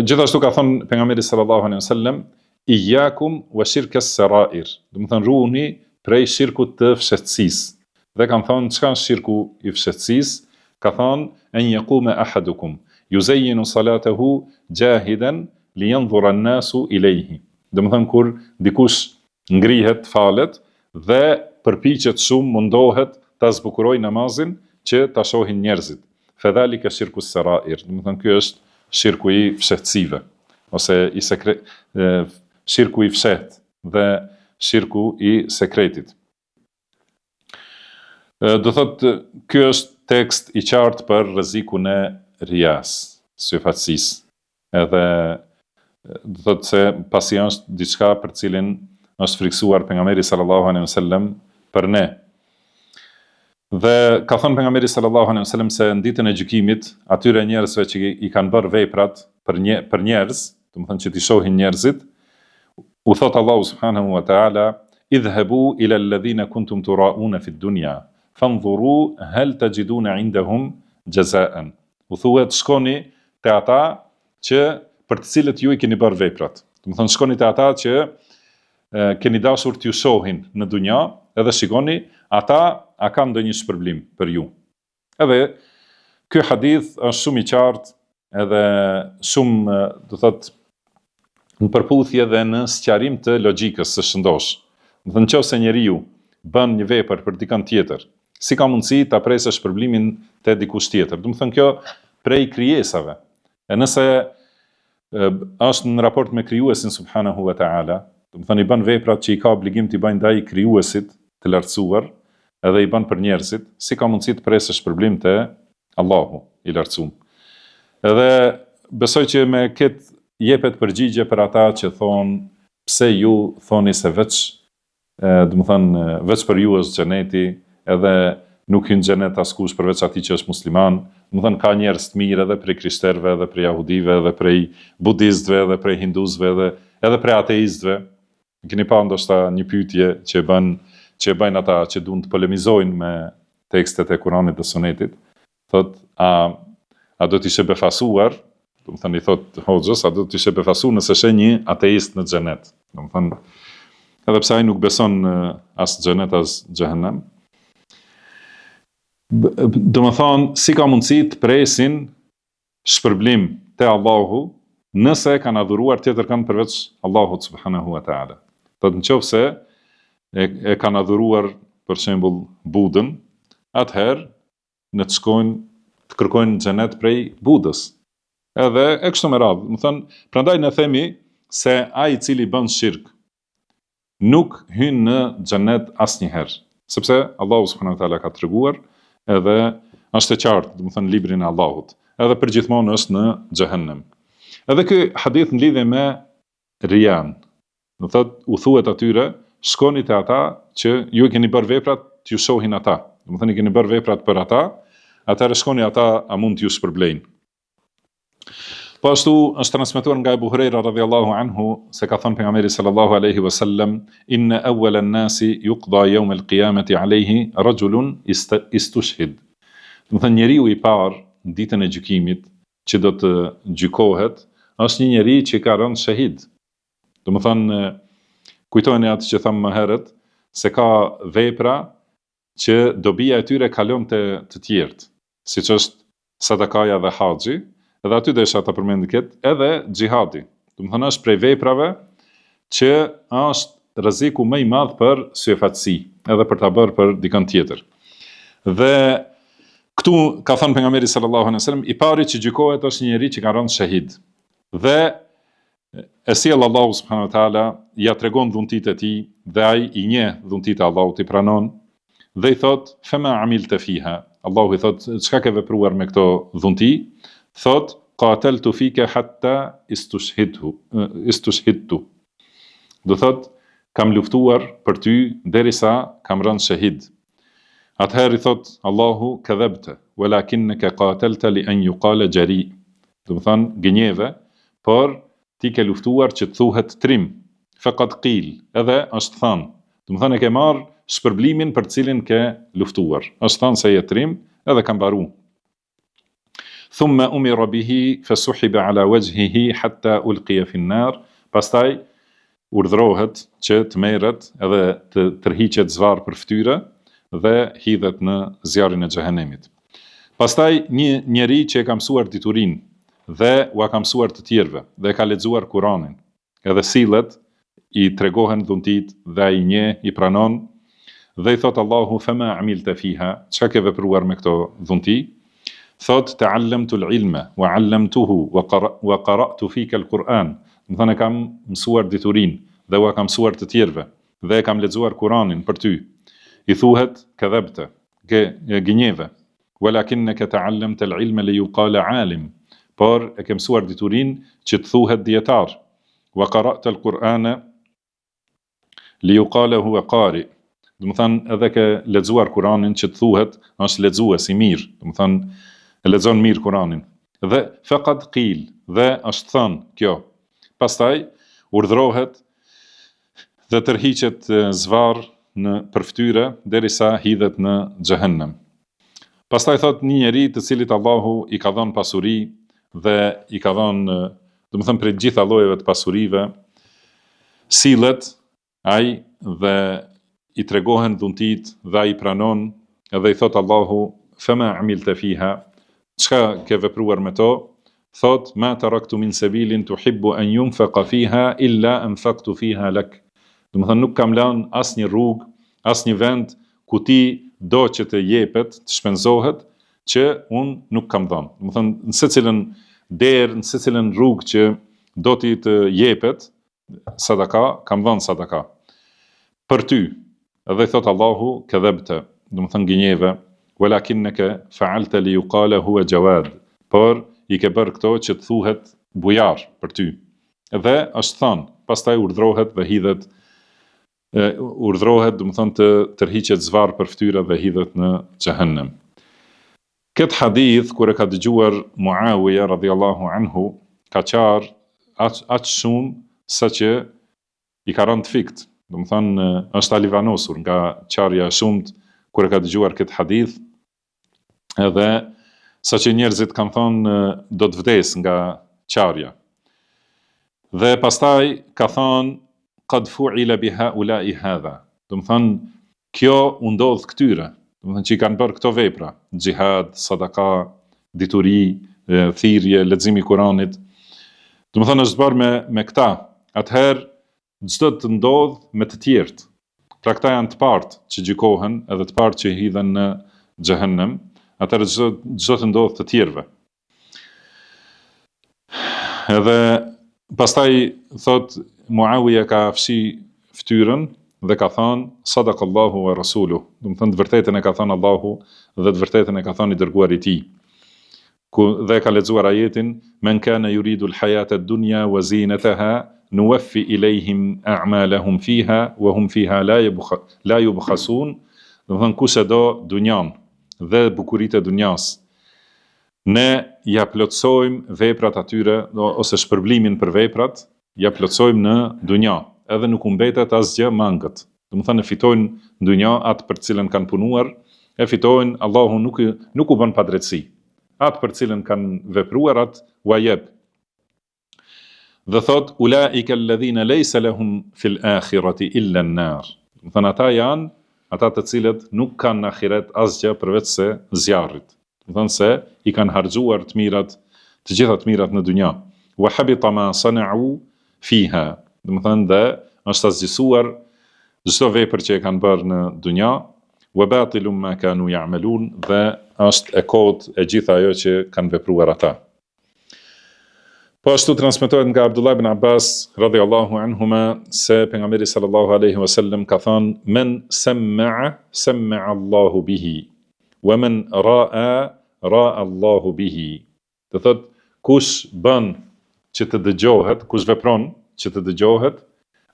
gjithashtu ka thonë pejgamberi sallallahu alaihi wasallam, "Iyyakum wa shirka as-sarair." Domethënë ruhuni prej shirkut të fshehtësisë. Dhe kanë thonë çka është shirku i fshehtësisë? Ka thonë en yaqume ahadukum yuzayyinu salatahu jahidan li yanzura an-nasu ilayhi. Domethënë kur dikush ngrihet, falet dhe përpiqet shumë, mundohet ta zbukurojë namazin që ta shohin njerëzit. Fedhalike shirku serair, domethënë ky është shirku i fshehtësive ose i sekre, shirku i fshehtë dhe shirku i sekretit. Do thotë ky është tekst i qartë për rrezikun e rias, syfaqësisë. Edhe do thotë se pasi është diçka për cilin është frikësuar pejgamberi sallallahu alejhi wasallam për ne. Dhe ka thënë pejgamberi sallallahu alejhi wasallam se në ditën e gjykimit atyre njerëzve që i kanë bërë veprat për një për njerëz, domethënë që t'i shohin njerëzit, u thot Allahu subhanahu wa taala idhhabu ila alladhina kuntum turauna fi dunya fanzuru hal tajiduna indahum jazaan. U thuhet shkoni te ata që për të cilët ju i keni bërë veprat. Domethënë shkoni te ata që e, keni dashur t'ju shohin në dunja, edhe shikoni ata a kanë ndonjë shpërblim për ju. Edhe ky hadith është shumë i qartë edhe shumë, do thotë, në përputhje dhe në sqarim të logjikës së shëndoshë. Domethënë nëse njeriu bën një vepër për dikën tjetër, si ka mundësi ta presë shpërblimin te dikush tjetër? Domethënë kjo prej krijesave. E nëse është në raport me krijuesin subhanahu wa taala, domethënë i bën veprat që i ka obligim t'i bëjë ndaj krijuesit të lartësuar, edhe i bën për njerëzit, si ka mundësi të presë shpërblim te Allahu i lartësum. Edhe besoj që me këtë jepet përgjigje për ata që thonë pse ju thoni se veç, domethënë, veç për ju është xheneti, edhe nuk hyn xhenet askush përveç atij që është musliman, domethënë ka njerëz të mirë edhe prej krishterëve, edhe prej jahudive, edhe prej budistëve, edhe prej hindusëve, edhe edhe prej ateistëve. Keni pa ndoshta një pyetje që e bën që e bëjnë ata që duan të polemizojnë me tekstet e Kuranit dhe Sunetit. Thot, a a do të ishe befasuar, domethënë i thot hoxhës, a do të ishe befasuar nëse sheh një ateist në xhenet? Domethënë, edhe pse ai nuk beson as xhenet as xhehenem. Domethënë, si ka mundësi të presin shpërblim te Allahu nëse kanë adhuruar tjetërkënd përveç Allahut subhanahu wa taala. Thotë në qoftë se e, e kanë adhuruar për shembull Budën, atëherë në të shkojnë të kërkojnë xhenet prej Budës. Edhe e kështu me radhë, domethënë, prandaj ne themi se ai i cili bën shirk nuk hyn në xhenet asnjëherë, sepse Allahu subhanahu wa taala ka treguar edhe është e qartë, domethënë në librin e Allahut, edhe përgjithmonë është në xhehenem. Edhe ky hadith në lidhje me rian, do thotë u thuhet atyre, shkoni te ata që ju i keni bërë veprat t'ju shohin ata. Domethënë i keni bërë veprat për ata, atëherë shkoni ata a mund t'ju shpërblejnë. Po ashtu është transmetuar nga Ebu Hurejra radhiyallahu anhu se ka thënë pejgamberi sallallahu alaihi wasallam inna awwala an-nasi yuqda yawm al-qiyamati alayhi rajulun istushhid. Domethënë njeriu i parë në ditën e gjykimit që do të gjykohet është një njeri që ka rënë shehid. Domethënë kujtojeni atë që thamë më herët se ka vepra që dobia e tyre kalon te të tjerët, siç është sadakaja dhe haxhi, edhe aty desha ta përmend këtë, edhe xhihadi. Domethënë është prej veprave që është rreziku më i madh për syefaqësi, edhe për ta bërë për dikënd tjetër. Dhe këtu ka thënë pejgamberi sallallahu alejhi wasallam, i pari që gjykohet është një njeri që ka rënë shehid. Dhe e sjell Allahu subhanahu wa taala, ia tregon dhuntitë e tij dhe ai i njeh dhuntitë e Allahut, i pranon dhe i thot fema amilte fiha. Allahu i thot çka ke vepruar me këto dhunti? Thot qataltu fike hatta istushhidhu, istushhidtu. Do thot kam luftuar për ty derisa kam rënë shehid. Atëherë i thot Allahu kadhabte, walakinnaka qatalta li an yuqala jari. Domethënë gënjeve, por ti ke luftuar që të thuhet trim, faqad qil, edhe është thënë. Domethënë e ke marrë shpërblimin për të cilin ke luftuar. Është thënë se je trim, edhe ka mbaru. Thumma umira bihi fasuhiba ala wajhihi hatta ulqiya fi an-nar. Pastaj urdhërohet që të merret edhe të tërhiqet zvarrë për fytyre dhe hidhet në zjarrin e xhehenemit. Pastaj një njeri që e ka mësuar diturinë dhe ua ka mësuar të tjerëve dhe e ka lexuar Kuranin, edhe sillet, i tregohen dhuntitë dhe ai i njeh, i pranon dhe i thotë Allahu fema amilte fiha, çka ke vepruar me këto dhunti? Thotë ta'allamtu al-ilma wa 'allamtuhu wa qara'tu fika al-Qur'an, domethënë e kam mësuar diturinë dhe ua kam mësuar të tjerëve dhe e kam lexuar Kuranin për ty. I thuhet kadhabte, gënjeve. Walakinnaka ta'allamta al-ilma li yuqala 'alim, por e ke mësuar diturinë që të thuhet dijetar. Wa qara'ta al-Qur'ana li yuqala huwa qari. Domethënë edhe ke lexuar Kuranin që të thuhet është lexues i mirë, domethënë e lexon mirë Kuranin. Dhe faqad qil, dhe është thënë kjo. Pastaj urdhërohet dhe tërhiqet zvarrë në për fytyre derisa hidhet në xhehenem. Pastaj thot një njeri të cilit Allahu i ka dhënë pasuri dhe i ka dhënë, domethënë prej të gjitha llojeve të pasurive, sillet ai dhe i tregohen dhuntitë dhe ai pranon edhe i thot Allahu fema amilte fiha, çka ke vepruar me to? Thot ma taraktu min sabilin tuhibbu an yunfaqa fiha illa anfaqtu fiha lak. Domethënë nuk kam lënë asnjë rrugë, asnjë vend ku ti do që të jepet, të shpenzohet, që unë nuk kam dhënë. Domethënë, në secilën derë, në secilën rrugë që do ti të jepet, sadaka, kam dhënë sadaka. Për ty, edhe i thot Allahu, kedhebte, domethënë gënjeve, walakinneke fa'alte li juqale hua xhawad, por i ke bërë këto që të thuhet bujar për ty. Dhe është thënë, pastaj urdhrohet dhe hidhet e urdhrohet, domethënë të tërhiqet zvarrë për fytyre dhe hidhet në xhehenem. Këtë hadith kur e ka dëgjuar Muawija radhiyallahu anhu, ka qarë aq aq shumë sa që i ka rënë të fikt, domethënë është alivanosur nga qarja e shumtë kur e ka dëgjuar këtë hadith, edhe. Saqë njerëzit kanë thonë do të vdes nga qarja. Dhe pastaj ka thonë kad fu'ila bi haulai hadha. Domethënë kjo u ndodh këtyre, domethënë që i kanë bërë këto vepra, xhihad, sadaka, dituri, thirrje, leximi i Kuranit. Domethënë është bërë me me këta. Atëherë ç'do të ndodhë me të tjerët. Pra këta janë të parët që gjykohen edhe të parët që hidhen në xhehenem, atëherë ç'do të ndodhë të tjerëve. Edhe pastaj thot Muawija ka fshi fytyrën dhe ka thënë sadaka Allahu wa rasuluh, domethënë të vërtetën e ka thënë Allahu dhe të vërtetën e ka thënë i dërguari i tij. Ku dhe ka lexuar ajetin men kana yuridu al-hayata ad-dunya wa zinataha nuwaffi ilayhim a'malahum fiha wa hum fiha la la yubkhasun, domethënë kush e do dunjan dhe bukuritë e dunjas, ne ja plotësojmë veprat atyre ose shpërblimin për veprat ja plotësojmë në dunja, edhe nuk u mbetet asgjë mangët. Domethënë e fitojnë në dunja atë për të cilën kanë punuar, e fitojnë, Allahu nuk nuk u bën padrejtësi. Atë për të cilën kanë vepruar atë ua jep. Dhe thot ulaika alladhina laysa lahum fil akhirati illa an-nar. Domethënë ata janë ata të cilët nuk kanë në ahiret asgjë përveç se zjarrit. Domethënë se i kanë harxhuar të mirat, të gjitha të mirat në dynja. Wa habita ma sana'u fiha. Domethënë dhe është asgjësuar çdo vepër që e kanë bërë në dynja, wa batilun ma kanu ya'malun dhe është e kotë e gjitha ajo që kanë vepruar ata. Po ashtu transmetohet nga Abdullah ibn Abbas radhiyallahu anhuma se pejgamberi sallallahu alaihi wasallam ka thënë men sama'a sama'a Allahu bihi wa men ra'a ra'a Allahu bihi. Do thotë kush bën që të dëgjohet, kush vepron që të dëgjohet,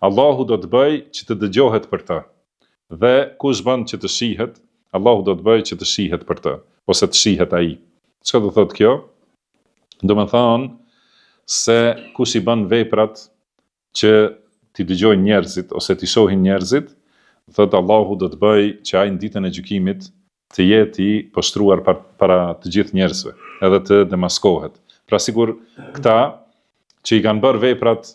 Allahu do të bëjë që të dëgjohet për të. Dhe kush bën që të shihet, Allahu do të bëjë që të shihet për të, ose të shihet ai. Çka do thotë kjo? Domethënë se kush i bën veprat që t'i dëgjojnë njerëzit ose t'i shohin njerëzit, thotë Allahu do të bëjë që ai në ditën e gjykimit të jetë i poshtruar par, para të gjithë njerëzve, edhe të demaskohet. Pra sikur këta që i kanë bërë veprat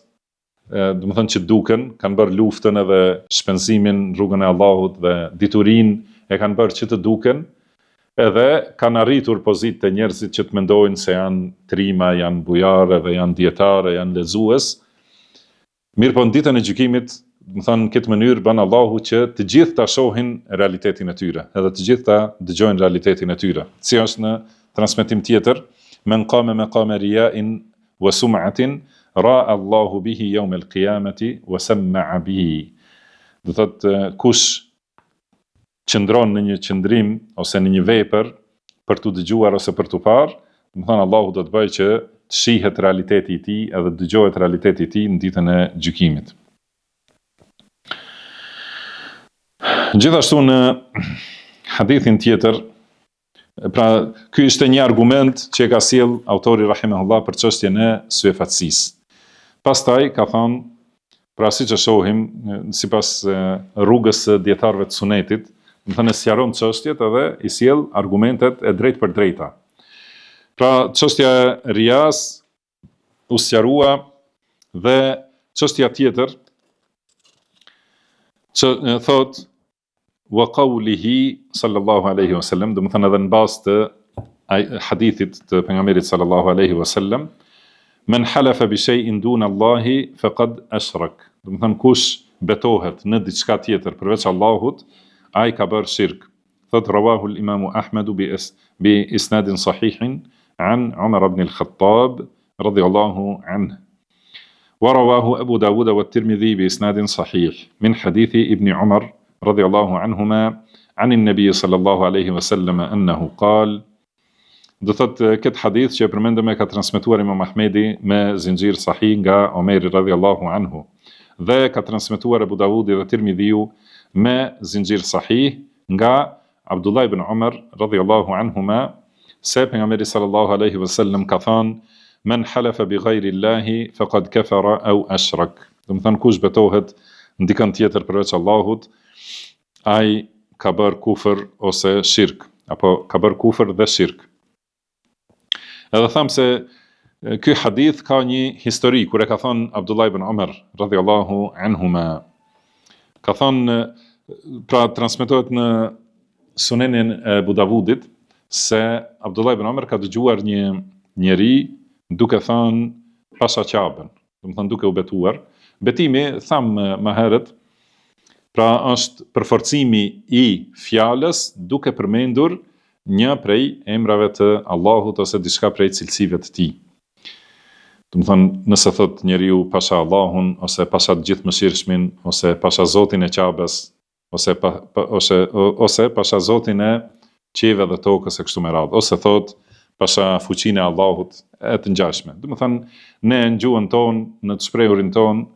domethënë që duken, kanë bërë luftën edhe shpenzimin në rrugën e Allahut dhe diturinë e kanë bërë që të duken, edhe kanë arritur pozitë te njerëzit që të mendojnë se janë trima, janë bujarë dhe janë dijetarë, janë lexues. Mirëpo në ditën e gjykimit, domethënë në këtë mënyrë bën Allahu që të gjithë ta shohin realitetin e tyre, edhe të gjithë ta dëgjojnë realitetin e tyre. Si është në transmetim tjetër, men qame maqame ria'in wa sum'atin ra'a Allahu bihi yawm al-qiyamati wa sama'a bihi. Do thotë kush qëndron në një qëndrim ose në një vepër për t'u dëgjuar ose për t'u parë, domethënë Allahu do të bëjë që të shihet realiteti i tij edhe të dëgjohet realiteti i tij në ditën e gjykimit. Gjithashtu në hadithin tjetër Pra, ky ishte një argument që e ka sjell autori rahimahullah për çështjen e syefaqësisë. Pastaj ka thënë, pra siç e shohim, sipas rrugës së dijetarëve të sunetit, domethënë sqaron çështjet edhe i sjell argumentet e drejtpërdrejta. Pra, çështja e rias u sqarua dhe çështja tjetër që thotë Wa qawlihi sallallahu alaihi wasallam, domethënë edhe në bazë të hadithit të pejgamberit sallallahu alaihi wasallam, men halafa bi shay'in dun Allahi faqad ashrak. Domethënë kush betohet në diçka tjetër përveç Allahut, ai ka bërë shirk. Thot rawahu al-Imam Ahmed bi is, bi isnadin sahihin an Umar ibn al-Khattab radiyallahu anhu. ورواه أبو داود والترمذي بإسناد صحيح من حديث ابن عمر رضي الله عنهما عن النبي صلى الله عليه وسلم أنه قال Do thotë këtë hadith që e përmendëm e ka transmetuar Imam Ahmedi me zinxhir sahih nga Omeri radhiyallahu anhu dhe ka transmetuar Abu Davudi dhe Tirmidhiu me zinxhir sahih nga Abdullah ibn Umar radhiyallahu anhuma se pejgamberi sallallahu alaihi wasallam ka thënë men halafa bi ghayri Allahi faqad kafara aw ashrak. Domethënë kush betohet në dikën tjetër përveç Allahut, ai ka bërë kufër ose shirk, apo ka bërë kufër dhe shirk. Edhe thamë se ky hadith ka një histori kur e ka thënë Abdullah ibn Umar radhiyallahu anhuma. Ka thënë pra transmetohet në Sunenin e Ebu Davudit se Abdullah ibn Umar ka dëgjuar një njeri duke thënë pasha Qaben, domethënë duke u betuar. Betimi, thamë më herët, pra është përforcimi i fjalës duke përmendur një prej emrave të Allahut ose diçka prej cilësive të tij. Domethënë, nëse thotë njeriu pasha Allahun ose pasha të Gjithëmëshirshmin ose pasha Zotin e Qabes ose pa, pa, ose ose pasha Zotin e qiejve dhe tokës e kështu me radhë, ose thotë pasha fuqinë e Allahut e të ngjashme. Domethënë, ne në gjuhën tonë, në të shprehurin tonë,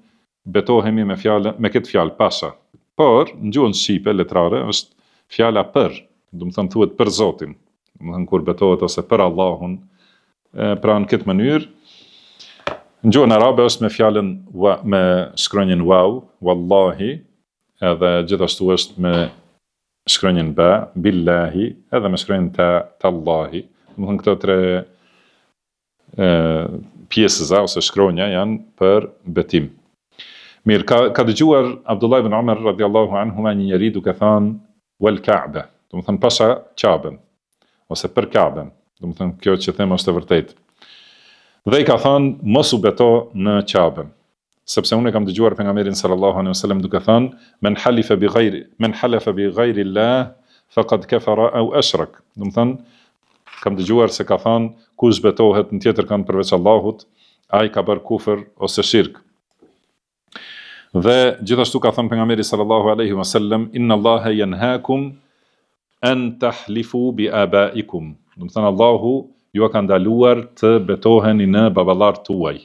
betohemi me fjalën me këtë fjalë pasha. Por në gjuhën shqipe letrare është fjala për, domethënë thuhet për Zotin, domethënë kur betohet ose për Allahun, e, pra në këtë mënyrë në gjuhën arabe është me fjalën wa, me shkronjën waw, wallahi, edhe gjithashtu është me shkronjën ba, billahi, edhe me shkronjën ta, tallahi. Domethënë këto tre e, pjesëza ose shkronja janë për betim. Mirë, ka, ka dëgjuar Abdullah ibn Umar radiallahu anhuma një njeri duke thënë wal Ka'be, domethënë pasha Qaben, ose për Qaben, domethënë kjo që them është e vërtetë. Dhe i ka thënë mos u beto në Qaben. Sepse unë e kam dëgjuar pejgamberin sallallahu alejhi ve sellem duke thënë, Men halife bi ghayri men halefe bi ghayri Allah faqad kafara aw ashrak. Domethënë, kam dëgjuar se ka thënë, kush betohet në tjetër kënd përveç Allahut, ai ka bërë kufër ose shirk. Dhe gjithashtu ka thënë pejgamberi sallallahu alejhi ve sellem, Inna Allaha yanhakum an tahlifu bi abaikum. Domethënë Allahu jua ka ndaluar të betoheni në baballarët tuaj.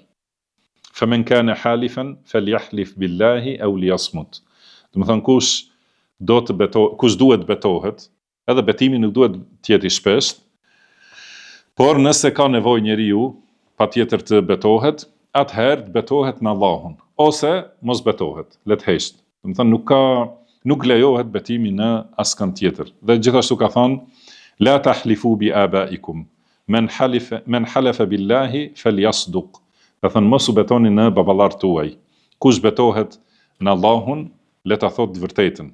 Femen kane halifen felyahlif billahi au liyasmut. Domethënë kush do të beto, kush duhet të betohet, edhe betimi nuk duhet të jetë i shpeshtë, por nëse ka nevojë njeriu patjetër të betohet, atëherë të betohet në Allahun ose mos betohet, le të heshtë. Domethënë nuk ka nuk lejohet betimi në askënd tjetër. Dhe gjithashtu ka thënë la tahlifu bi abaikum men halif men halafa billahi falyasduq. Ka thënë mos u betoni në baballarët tuaj. Kush betohet në Allahun, le ta thotë të vërtetën.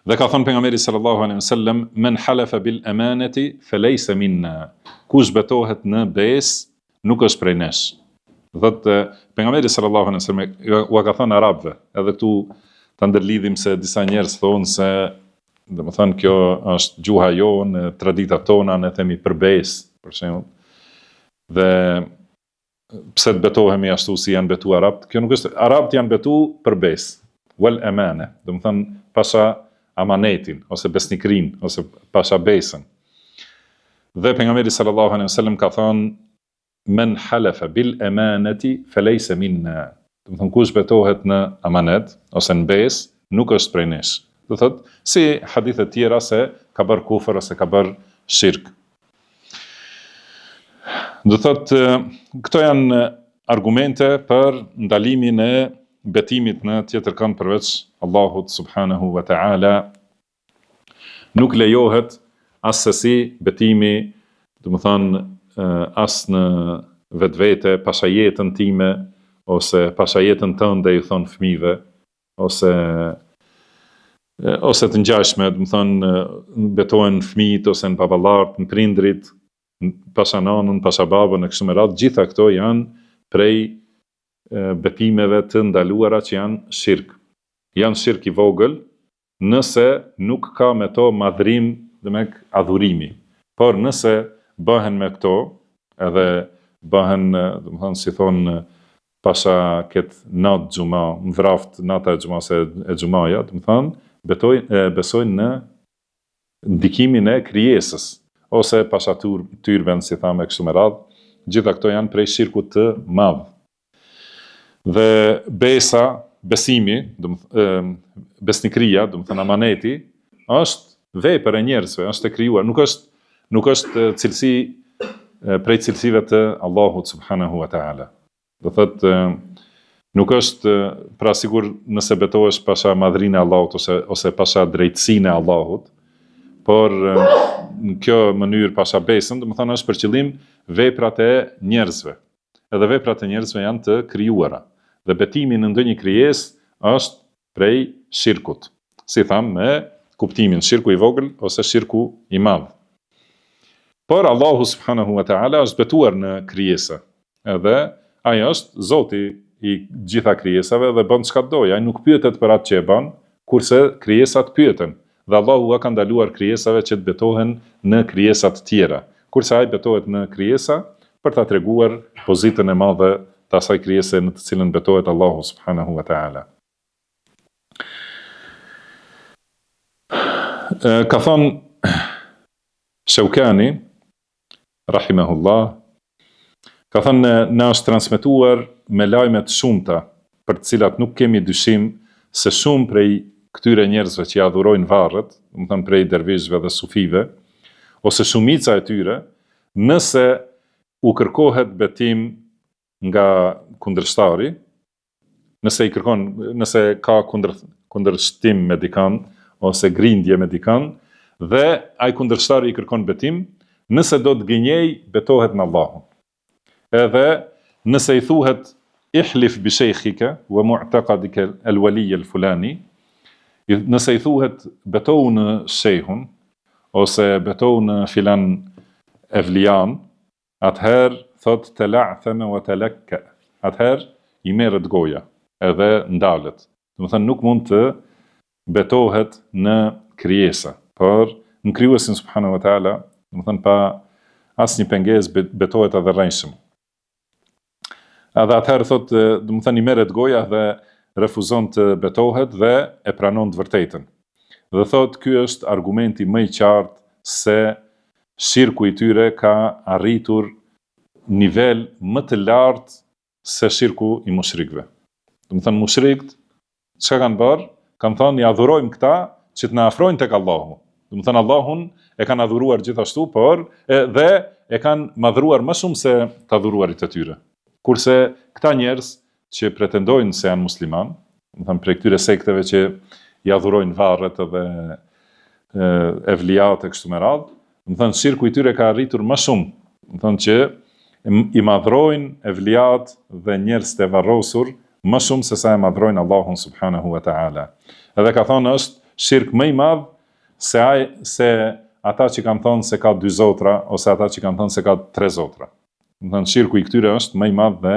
Dhe ka thënë pejgamberi sallallahu alaihi wasallam men halafa bil amanati falaysa minna. Kush betohet në besë, nuk është prej nesh. Do thotë pejgamberi sallallahu alaihi wasallam ua ka thënë arabëve, edhe këtu ta ndërlidhim se disa njerëz thonë se domethënë kjo është gjuha jonë, traditat tona, ne themi për besë, për shembull. Dhe pse të betohemi ashtu si janë betu arabët? Kjo nuk është, arabët janë betu për besë, wal emane, domethënë pasha amanetin, ose besnikërinë, ose pasha besën. Dhe pejgamberi sallallahu alaihi wasallam ka thënë men halafa bil amanati falaysa minna. Domethënë kush betohet në amanet ose në besë, nuk është prej nesh. Do thotë si hadithe të tjera se ka bërë kufër ose ka bërë shirk. Do thotë këto janë argumente për ndalimin e betimit në tjetër kënd përveç Allahut subhanahu wa taala. Nuk lejohet assesi betimi, domethënë as në vetvete, pasha jetën time ose pasha jetën tënde ju thonë fëmijëve, ose ose të ngjashme, domethënë betohen fëmijët ose në baballarët, në prindrit, pasha nanën, pasha babën e kështu me radhë, gjitha këto janë prej betimeve të ndaluara që janë shirk. Janë shirk i vogël, nëse nuk ka me to madhrim, demek adhurimi. Por nëse bëhen me këto, edhe bëhen, domethënë si thonë pasha këtë natë xhuma, më vraftë nata e xhumasë e xhumaja, domethënë betoj e besojnë në ndikimin e krijesës ose pasha tur, tyrben si thamë e kështu me radhë, gjitha këto janë prej shirkut të madh. Dhe besa, besimi, domethënë besnikëria, domethënë amaneti, është vepër e njerëzve, është e krijuar, nuk është nuk është cilësi prej cilësive të Allahut subhanahu wa taala. Do thotë nuk është pra sikur nëse betohesh pasha madhrinë e Allahut ose ose pasha drejtësinë e Allahut. Por në kjo mënyrë pasha besën, domethënë është për qëllim veprat e njerëzve. Edhe veprat e njerëzve janë të krijuara. Dhe betimi në ndonjë krijesë është prej shirkut. Si thamë me kuptimin shirku i vogël ose shirku i madh. Por Allahu subhanahu wa taala është betuar në krijesa. Edhe ai është Zoti i gjitha krijesave dhe bën çka të dojë. Ai nuk pyetet për atë që e bën, kurse krijesat pyeten. Dhe Allahu ua ka ndaluar krijesave që të betohen në krijesa të tjera, kurse ai betohet në krijesa për ta treguar pozitën e madhe të asaj krijese në të cilën betohet Allahu subhanahu wa taala. Ka thënë Sheukani rahimehullah, ka thënë na është transmetuar me lajme të shumta, për të cilat nuk kemi dyshim se shumë prej këtyre njerëzve që i adhurojnë varret, domethënë prej dervishëve dhe sufive, ose shumica e tyre, nëse u kërkohet betim nga kundërshtari, nëse i kërkon, nëse ka kundër kundërshtim me dikan ose grindje me dikan dhe ai kundërshtari i kërkon betim, nëse do të gënjej, betohet në Allahun. Edhe nëse i thuhet ihlif bi shejkhike wa mu'taqadike el wali el fulani, nëse i thuhet betohu në shejhun ose betohu në filan evlian, Atëherë thotë tela'theme wa telekke'e, atëherë i merret goja edhe ndalet. Domethënë nuk mund të betohet në krijesa, por në Krijuesin subhanahu wa taala, domethënë pa asnjë pengesë betohet edhe rrejshëm. Edhe atëherë thotë, domethënë i merret goja dhe refuzon të betohet dhe e pranon të vërtetën. Dhe thotë ky është argumenti më i qartë se shirku i tyre ka arritur nivel më të lartë se shirku i mushrikëve. Domethënë mushrikët çka kanë bërë? Kanë thënë i adhurojmë këta që të na afrojnë tek Allahu. Domethënë Allahun e kanë adhuruar gjithashtu, por e, dhe e kanë madhruar më shumë se të adhuruarit e tyre. Kurse këta njerëz që pretendojnë se janë muslimanë, domethënë prej këtyre sekteve që i adhurojnë varret edhe evliat e kështu me radhë, domethënë shirku i tyre ka arritur më shumë, domethënë që i madhrojnë evliat dhe njerëzit e varrosur më shumë se sa e madhrojnë Allahun subhanahu wa taala. Edhe ka thonë është shirk më i madh se ai se ata që kanë thonë se ka dy zotra ose ata që kanë thonë se ka tre zotra. Domethënë shirku i këtyre është më i madh dhe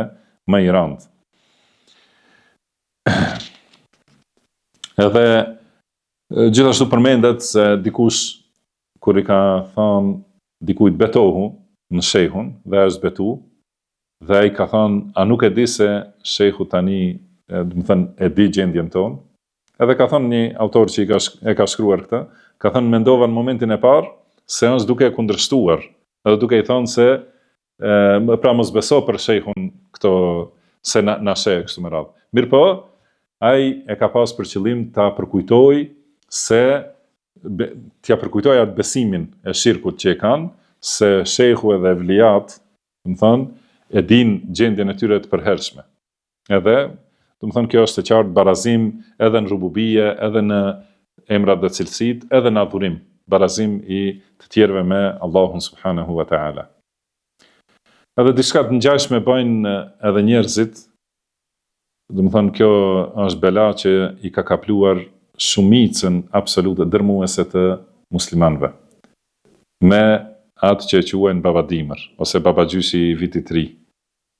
më i rëndë. Edhe gjithashtu përmendet se dikush kur i ka thënë dikujt betohu në shehun dhe ai është betu dhe ai ka thënë a nuk e di se shehu tani domethënë e di gjendjen tonë Edhe ka thënë një autor që i ka e ka shkruar këtë, ka thënë mendova në momentin e parë se është duke e kundërshtuar, edhe duke i thënë se e, pra mos beso për shehun këto se na, na sheh kështu me radhë. Mirëpo, ai e ka pas për qëllim ta përkujtoj se be, t'ia përkujtoj atë besimin e shirkut që e kanë, se shehu edhe evliat, domethënë, e din gjendjen e tyre të përhershme. Edhe, domethënë kjo është e qartë barazim edhe në rububije, edhe në emrat dhe cilësitë, edhe në adhurim, barazim i të tjerëve me Allahun subhanahu wa taala. Edhe diçka të ngjashme bëjnë edhe njerëzit, domethënë kjo është bela që i ka kapluar shumicën absolute dërmuese të muslimanëve. Me atë që e quajnë Baba Dimër ose Babagjyshi i Vitit të Ri.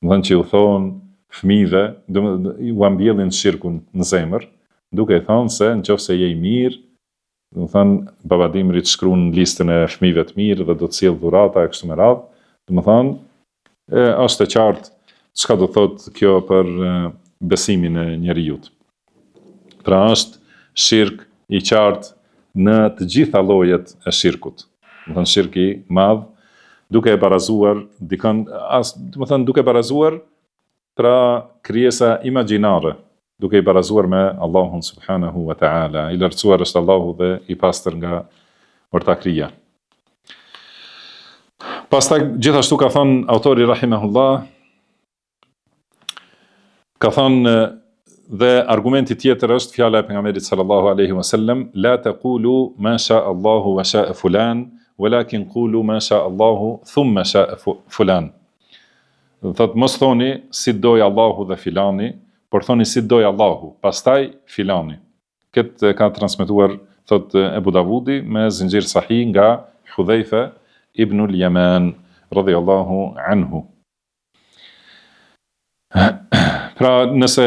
Domethënë që u thonë fëmijëve, domethënë ua mbjellin shirkun në zemër, duke i thënë se në qoftë se je i mirë, domethënë Baba Dimri të shkruan në listën e fëmijëve të mirë dhe do të sjellë dhurata e kështu me radhë, domethënë e, është e qartë çka do thotë kjo për besimin e njeriut. Pra është shirk i qartë në të gjitha llojet e shirkut. Domethënë shirk i madh, duke e barazuar dikën, as, domethënë duke barazuar pra krijesa imagjinare, duke i barazuar me Allahun subhanahu wa taala. I lartësuar është Allahu dhe i pastër nga ortakëria. Pastaj gjithashtu ka thënë autori rahimahullah Ka thënë. Dhe argumenti tjetër është fjala e pejgamberit sallallahu alaihi wasallam, la taqulu ma sha Allahu wa sha fulan, walakin qulu ma sha Allahu thumma sha fulan. Do thotë mos thoni si doi Allahu dhe filani, por thoni si doi Allahu, pastaj filani. Këtë e ka transmetuar thotë Ebu Davudi me zinxhir sahih nga Hudhejfe ibnul Jeman radhiyallahu anhu. Pra, nëse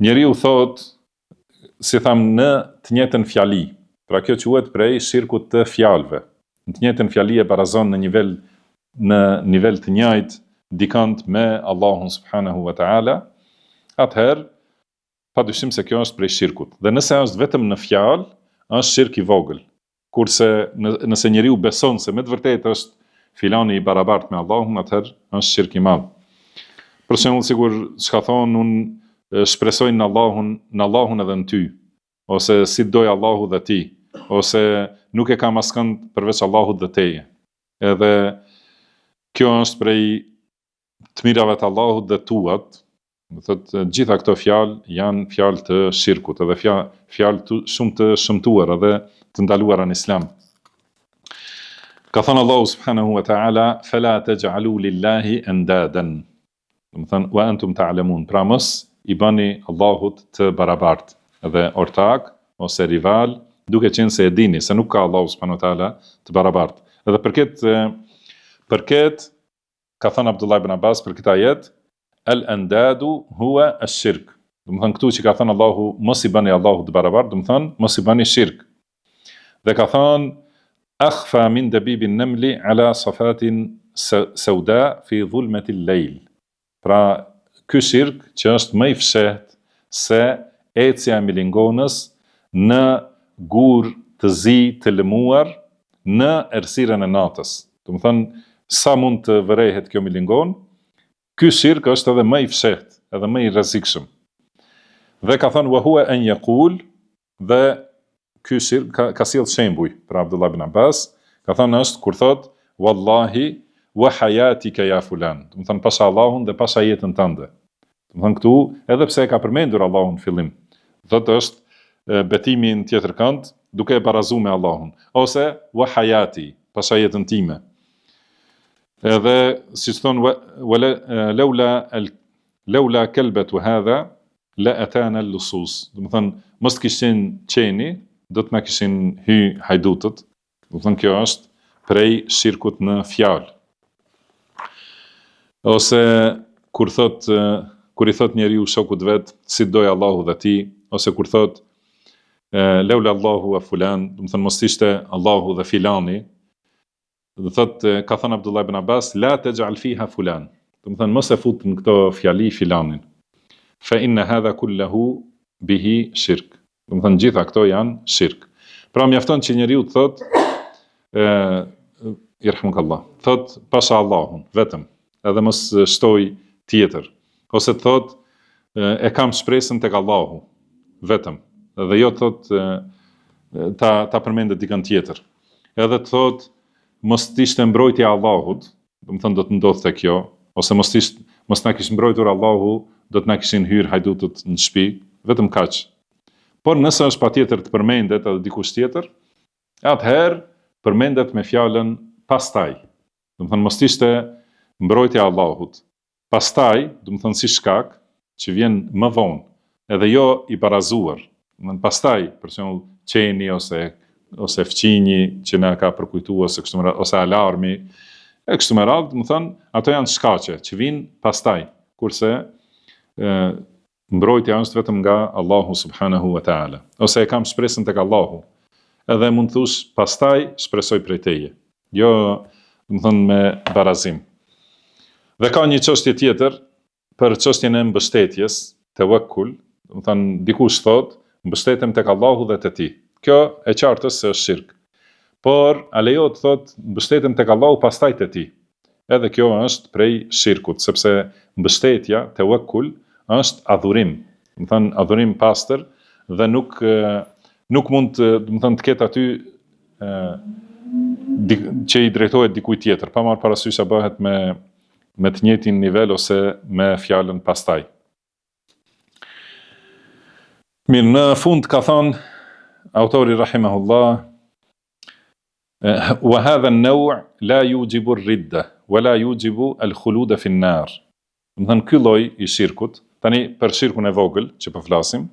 njeriu thot, si thamë, në të njëjtën fjali, pra kjo quhet prej shirkut të fjalëve. Në të njëjtën fjali e barazon në nivel në nivel të njëjtë dikënd me Allahun subhanahu wa taala, atëherë padyshim se kjo është prej shirkut. Dhe nëse është vetëm në fjalë, është shirk i vogël. Kurse nëse njeriu beson se me të vërtetë është filani i barabartë me Allahun, atëherë është shirk i madh. Për shembull, sikur çka thonë unë shpresoj në Allahun, në Allahun edhe në ty, ose si të dojë Allahu dhe ti, ose nuk e kam askënd përveç Allahut dhe teje. Edhe kjo është prej të mirave të Allahut dhe tuat, do thotë gjitha këto fjalë janë fjalë të shirkut, edhe fjalë fjalë të, shumë të shëmtuara dhe të ndaluara në Islam. Ka thënë Allahu subhanahu wa taala fala taj'alu lillahi andadan. Domethënë wa antum ta'lamun. Pra mos i bëni Allahut të barabartë dhe ortak ose rival, duke qenë se e dini se nuk ka Allahu subhanahu wa taala të barabartë. Edhe për këtë për këtë Ka thënë Abdullah ibn Abbas për këtë ajet, El andadu huwa ash-shirk. Domethënë këtu që ka thënë Allahu mos i bëni Allahut të barabartë, domethënë mos i bëni shirk. Dhe ka thënë akhfa min dabibin namli ala safatin sauda fi dhulmati al-layl. Pra ky shirk që është më i fshehtë se ecja e milingonës në gur të zi të lëmuar në errësirën e natës. Domethënë, sa mund të vërehet kjo milingonë, ky shirk është edhe më i fshehtë, edhe më i rrezikshëm. Dhe ka thënë wa huwa an yaqul dhe ky shirk ka, ka sjell shembuj pra Abdullah ibn Abbas, ka thënë është kur thot wallahi wa hayatika ya fulan, domethënë pasha Allahun dhe pasha jetën tënde. Domethënë këtu, edhe pse e ka përmendur Allahun në fillim, thotë është betimi në tjetër kënd, duke e barazu me Allahun. Ose, wa hayati, pasha jetën time. Edhe, siç thonë, wa leula, leula kelbetu hadha, la atana lusus. Domethënë, mos të kish qenë qeni, do të na kishin hy hajdutët. Domethënë kjo është prej shirkut në fjalë. Ose kur thot kur i thot njeriu shokut vet si doi Allahu dhe ti, ose kur thot leula Allahu wa fulan, domethënë mos ishte Allahu dhe filani, do thot ka thënë Abdullah ibn Abbas la taj'al fiha fulan. Domethënë mos e fut në këto fjali filanin. Fa inna hadha kullahu bihi shirk. Domethënë gjitha këto janë shirk. Pra mjafton që njeriu të thotë ë jerhamukallah. Thot pasha Allahun vetëm, edhe mos shtoj tjetër. Ose të thotë e kam shpresën tek Allahu vetëm, dhe jo të thotë ta ta përmendë dikën tjetër. Edhe të thotë mos të ishte mbrojtja e Allahut, domethënë do të ndodhte kjo, ose mos të ishte, mos na kish mbrojtur Allahu, do të na kishin hyrë hajdutët në shtëpi, vetëm kaq. Por nëse është patjetër të përmendet edhe dikush tjetër, atëherë përmendet me fjalën pastaj. Domethënë mos të ishte mbrojtja e Allahut. Pastaj, domethënë si shkak, që vjen më vonë, edhe jo i barazuar. Domethënë pastaj, për shembull, qeni ose ose fqinji që na ka përkujtuar ose kështu me radhë, ose alarmi, e kështu me radhë, domethënë ato janë shkaqe që vijnë pastaj, kurse ë mbrojtja është vetëm nga Allahu subhanahu wa taala. Ose e kam shpresën tek Allahu. Edhe mund të thush pastaj shpresoj prej teje. Jo, domethënë me barazim. Dhe ka një çështje tjetër për çështjen e mbështetjes, tevekkul, domethënë dikush thotë mbështetem tek Allahu dhe te ti. Kjo e qartë është se është shirk. Por a lejohet të thotë mbështetem tek Allahu pastaj te ti? Edhe kjo është prej shirkut, sepse mbështetja, tevekkul, është adhurim, domethënë adhurim pastër dhe nuk nuk mund të, domethënë të ketë aty ë që i drejtohet dikujt tjetër, pa marrë parasysh a bëhet me me të njëjtin nivel ose me fjalën pastaj. Mirë, në fund ka thonë autori rahimahullah wa hadha an-naw' la yujibu ar-ridda wa la yujibu al-khulud fi an-nar. Domethënë ky lloj i shirkut, tani për shirkun e vogël që po flasim,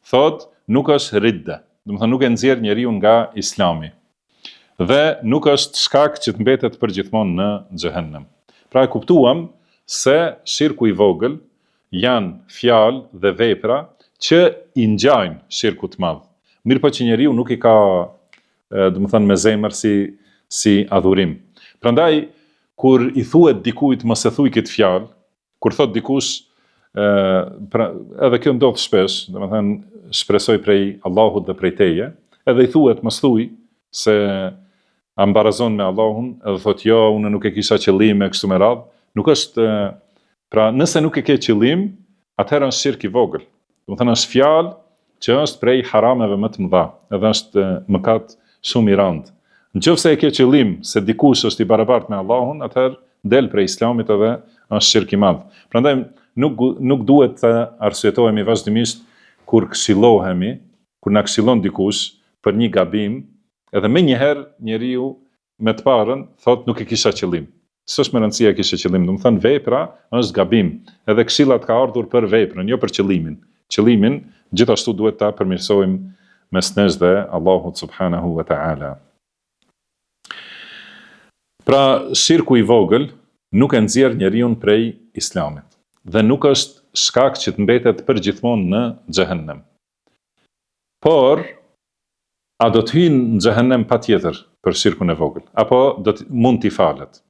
thotë nuk është ridda, domethënë nuk e nxjerr njeriun nga Islami. Dhe nuk është shkak që të mbetet përgjithmonë në xhehenem. Pra e kuptuam se shirku i vogël janë fjalë dhe vepra që i ngjajnë shirkut të madh. Mirëpo që njeriu nuk i ka, domethënë me zemër si si adhurim. Prandaj kur i thuhet dikujt mos e thuj këtë fjalë, kur thot dikush ë pra, edhe kjo ndodh shpesh, domethënë shpresoj prej Allahut dhe prej teje, edhe i thuhet mos thuj se a më barazon me Allahun, edhe thot jo, unë nuk e kisha qëllim e kështu me radhë, nuk është pra nëse nuk e ke qëllim, atëherë është shirk i vogël. Domethënë është fjalë që është prej harameve më të mëdha, edhe është mëkat shumë i rëndë. Në qoftë se e ke qëllim se dikush është i barabartë me Allahun, atëherë del prej Islamit edhe është shirk i madh. Prandaj nuk nuk duhet të arsyetohemi vazhdimisht kur këshillohemi, kur na këshillon dikush për një gabim, edhe menjëherë njeriu me të parën thotë nuk e kisha qëllim. S'është me rëndësi a kishe qëllim, domethënë vepra është gabim, edhe këshilla të ka ardhur për veprën, jo për qëllimin. Qëllimin gjithashtu duhet ta përmirësojmë mes nesh dhe Allahut subhanahu wa ta'ala. Pra, shirku i vogël nuk e nxjerr njeriun prej Islamit dhe nuk është shkak që të mbetet përgjithmonë në xhehenem. Por, a do të hyjë në xhehenem patjetër për shirkun e vogël, apo do të mund t'i falet?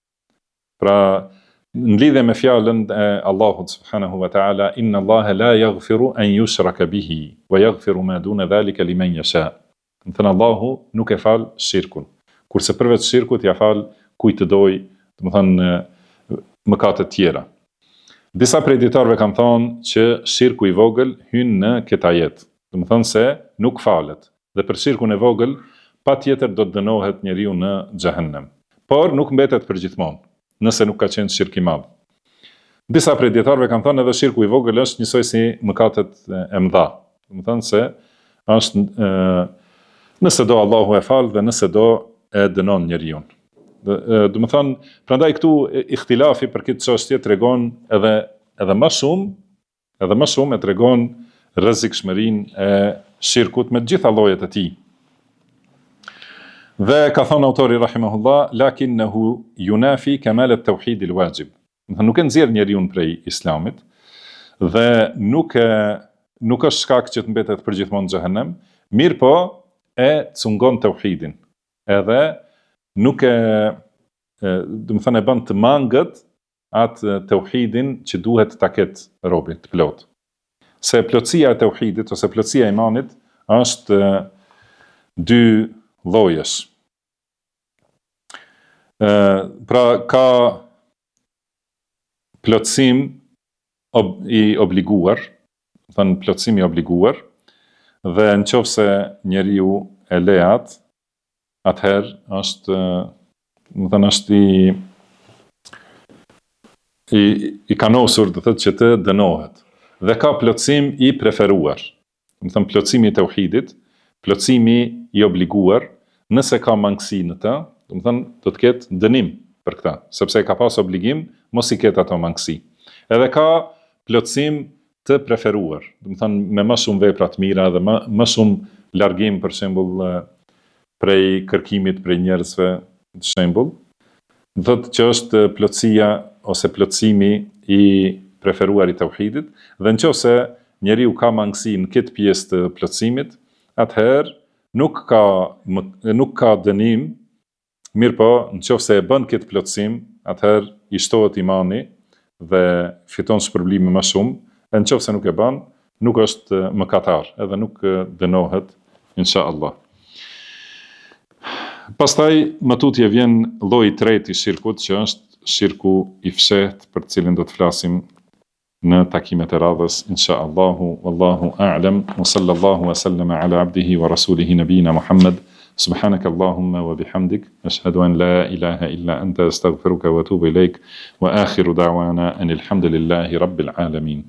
Pra, në lidhje me fjalën e Allahut subhanahu wa taala, inna Allaha la yaghfiru an yushraka bihi wa yaghfiru ma duna dhalika liman yasha. Domethënë Allahu nuk e fal shirkun, kurse përveç shirkut ja fal kujt të dojë, domethënë mëkatet tjera. Disa prej dijetarëve kanë thënë që shirku i vogël hyn në këtë ajet, domethënë se nuk falet, dhe për shirkun e vogël patjetër do të dënohet njeriu në xhehenem. Por nuk mbetet përgjithmonë, nëse nuk ka qenë shirk i madh. Disa prej dijetarëve kanë thënë edhe shirku i vogël është njësoj si mëkatet e mëdha. Domethënë se është e, nëse do Allahu e fal dhe nëse do e dënon njeriun. Domethënë, prandaj këtu ihtilafi për këtë çështje tregon edhe edhe më shumë, edhe më shumë e tregon rrezikshmërinë e shirkut me të gjitha llojet e tij. Dhe ka thënë autori rahimahullah, lakinnehu junafi kemal et-teuhid il wajib. Domethënë nuk e nxjerr njeriun prej Islamit dhe nuk e nuk është shkak që të mbetet përgjithmonë në xhehenem, mirëpo e cungon teuhidin. Edhe nuk e domethënë e bën të mangët atë teuhidin që duhet ta ketë robi të plotë. Se plotësia e teuhidit ose plotësia e imanit është dy llojesh. Ë pra ka plotësim ob, i obliguar, thënë plotësim i obliguar, dhe në qoftë se njeriu e le atë, atëherë është, domethënë është i, i, i kanosur, do thotë që të dënohet. Dhe ka plotësim i preferuar. Domethënë plotësimi i teuhidit, plotësimi i obliguar, nëse ka mangësi në të, domethënë do të ketë dënim për këtë, sepse e ka pas obligim mos i ketë ato mangësi. Edhe ka plotësim të preferuar, domethënë me më shumë vepra të mira dhe më më shumë largim për shembull prej kërkimit prej njerëzve, shembull, do thotë që është plotësia ose plotësimi i preferuar i teuhidit, dhe në qoftë se njeriu ka mangësi në këtë pjesë të plotësimit, atëherë nuk ka nuk ka dënim, mirëpo në qoftë se e bën këtë plotësim, atëherë i shtohet imani dhe fiton shpërblime më shumë, e në qoftë se nuk e bën, nuk është mëkatar, edhe nuk dënohet, insha Allah. Pastaj më tutje vjen lloji i tretë i shirkut, që është shirku i fshehtë për të cilin do të flasim në takimet e radhës insha Allahu wallahu a'lam wa sallallahu wa sallama ala abdihi wa rasulihi nabina Muhammad subhanaka Allahumma wa bihamdik ashhadu an la ilaha illa anta astaghfiruka wa atubu ilaik wa akhiru da'wana anil hamdulillahi rabbil alamin.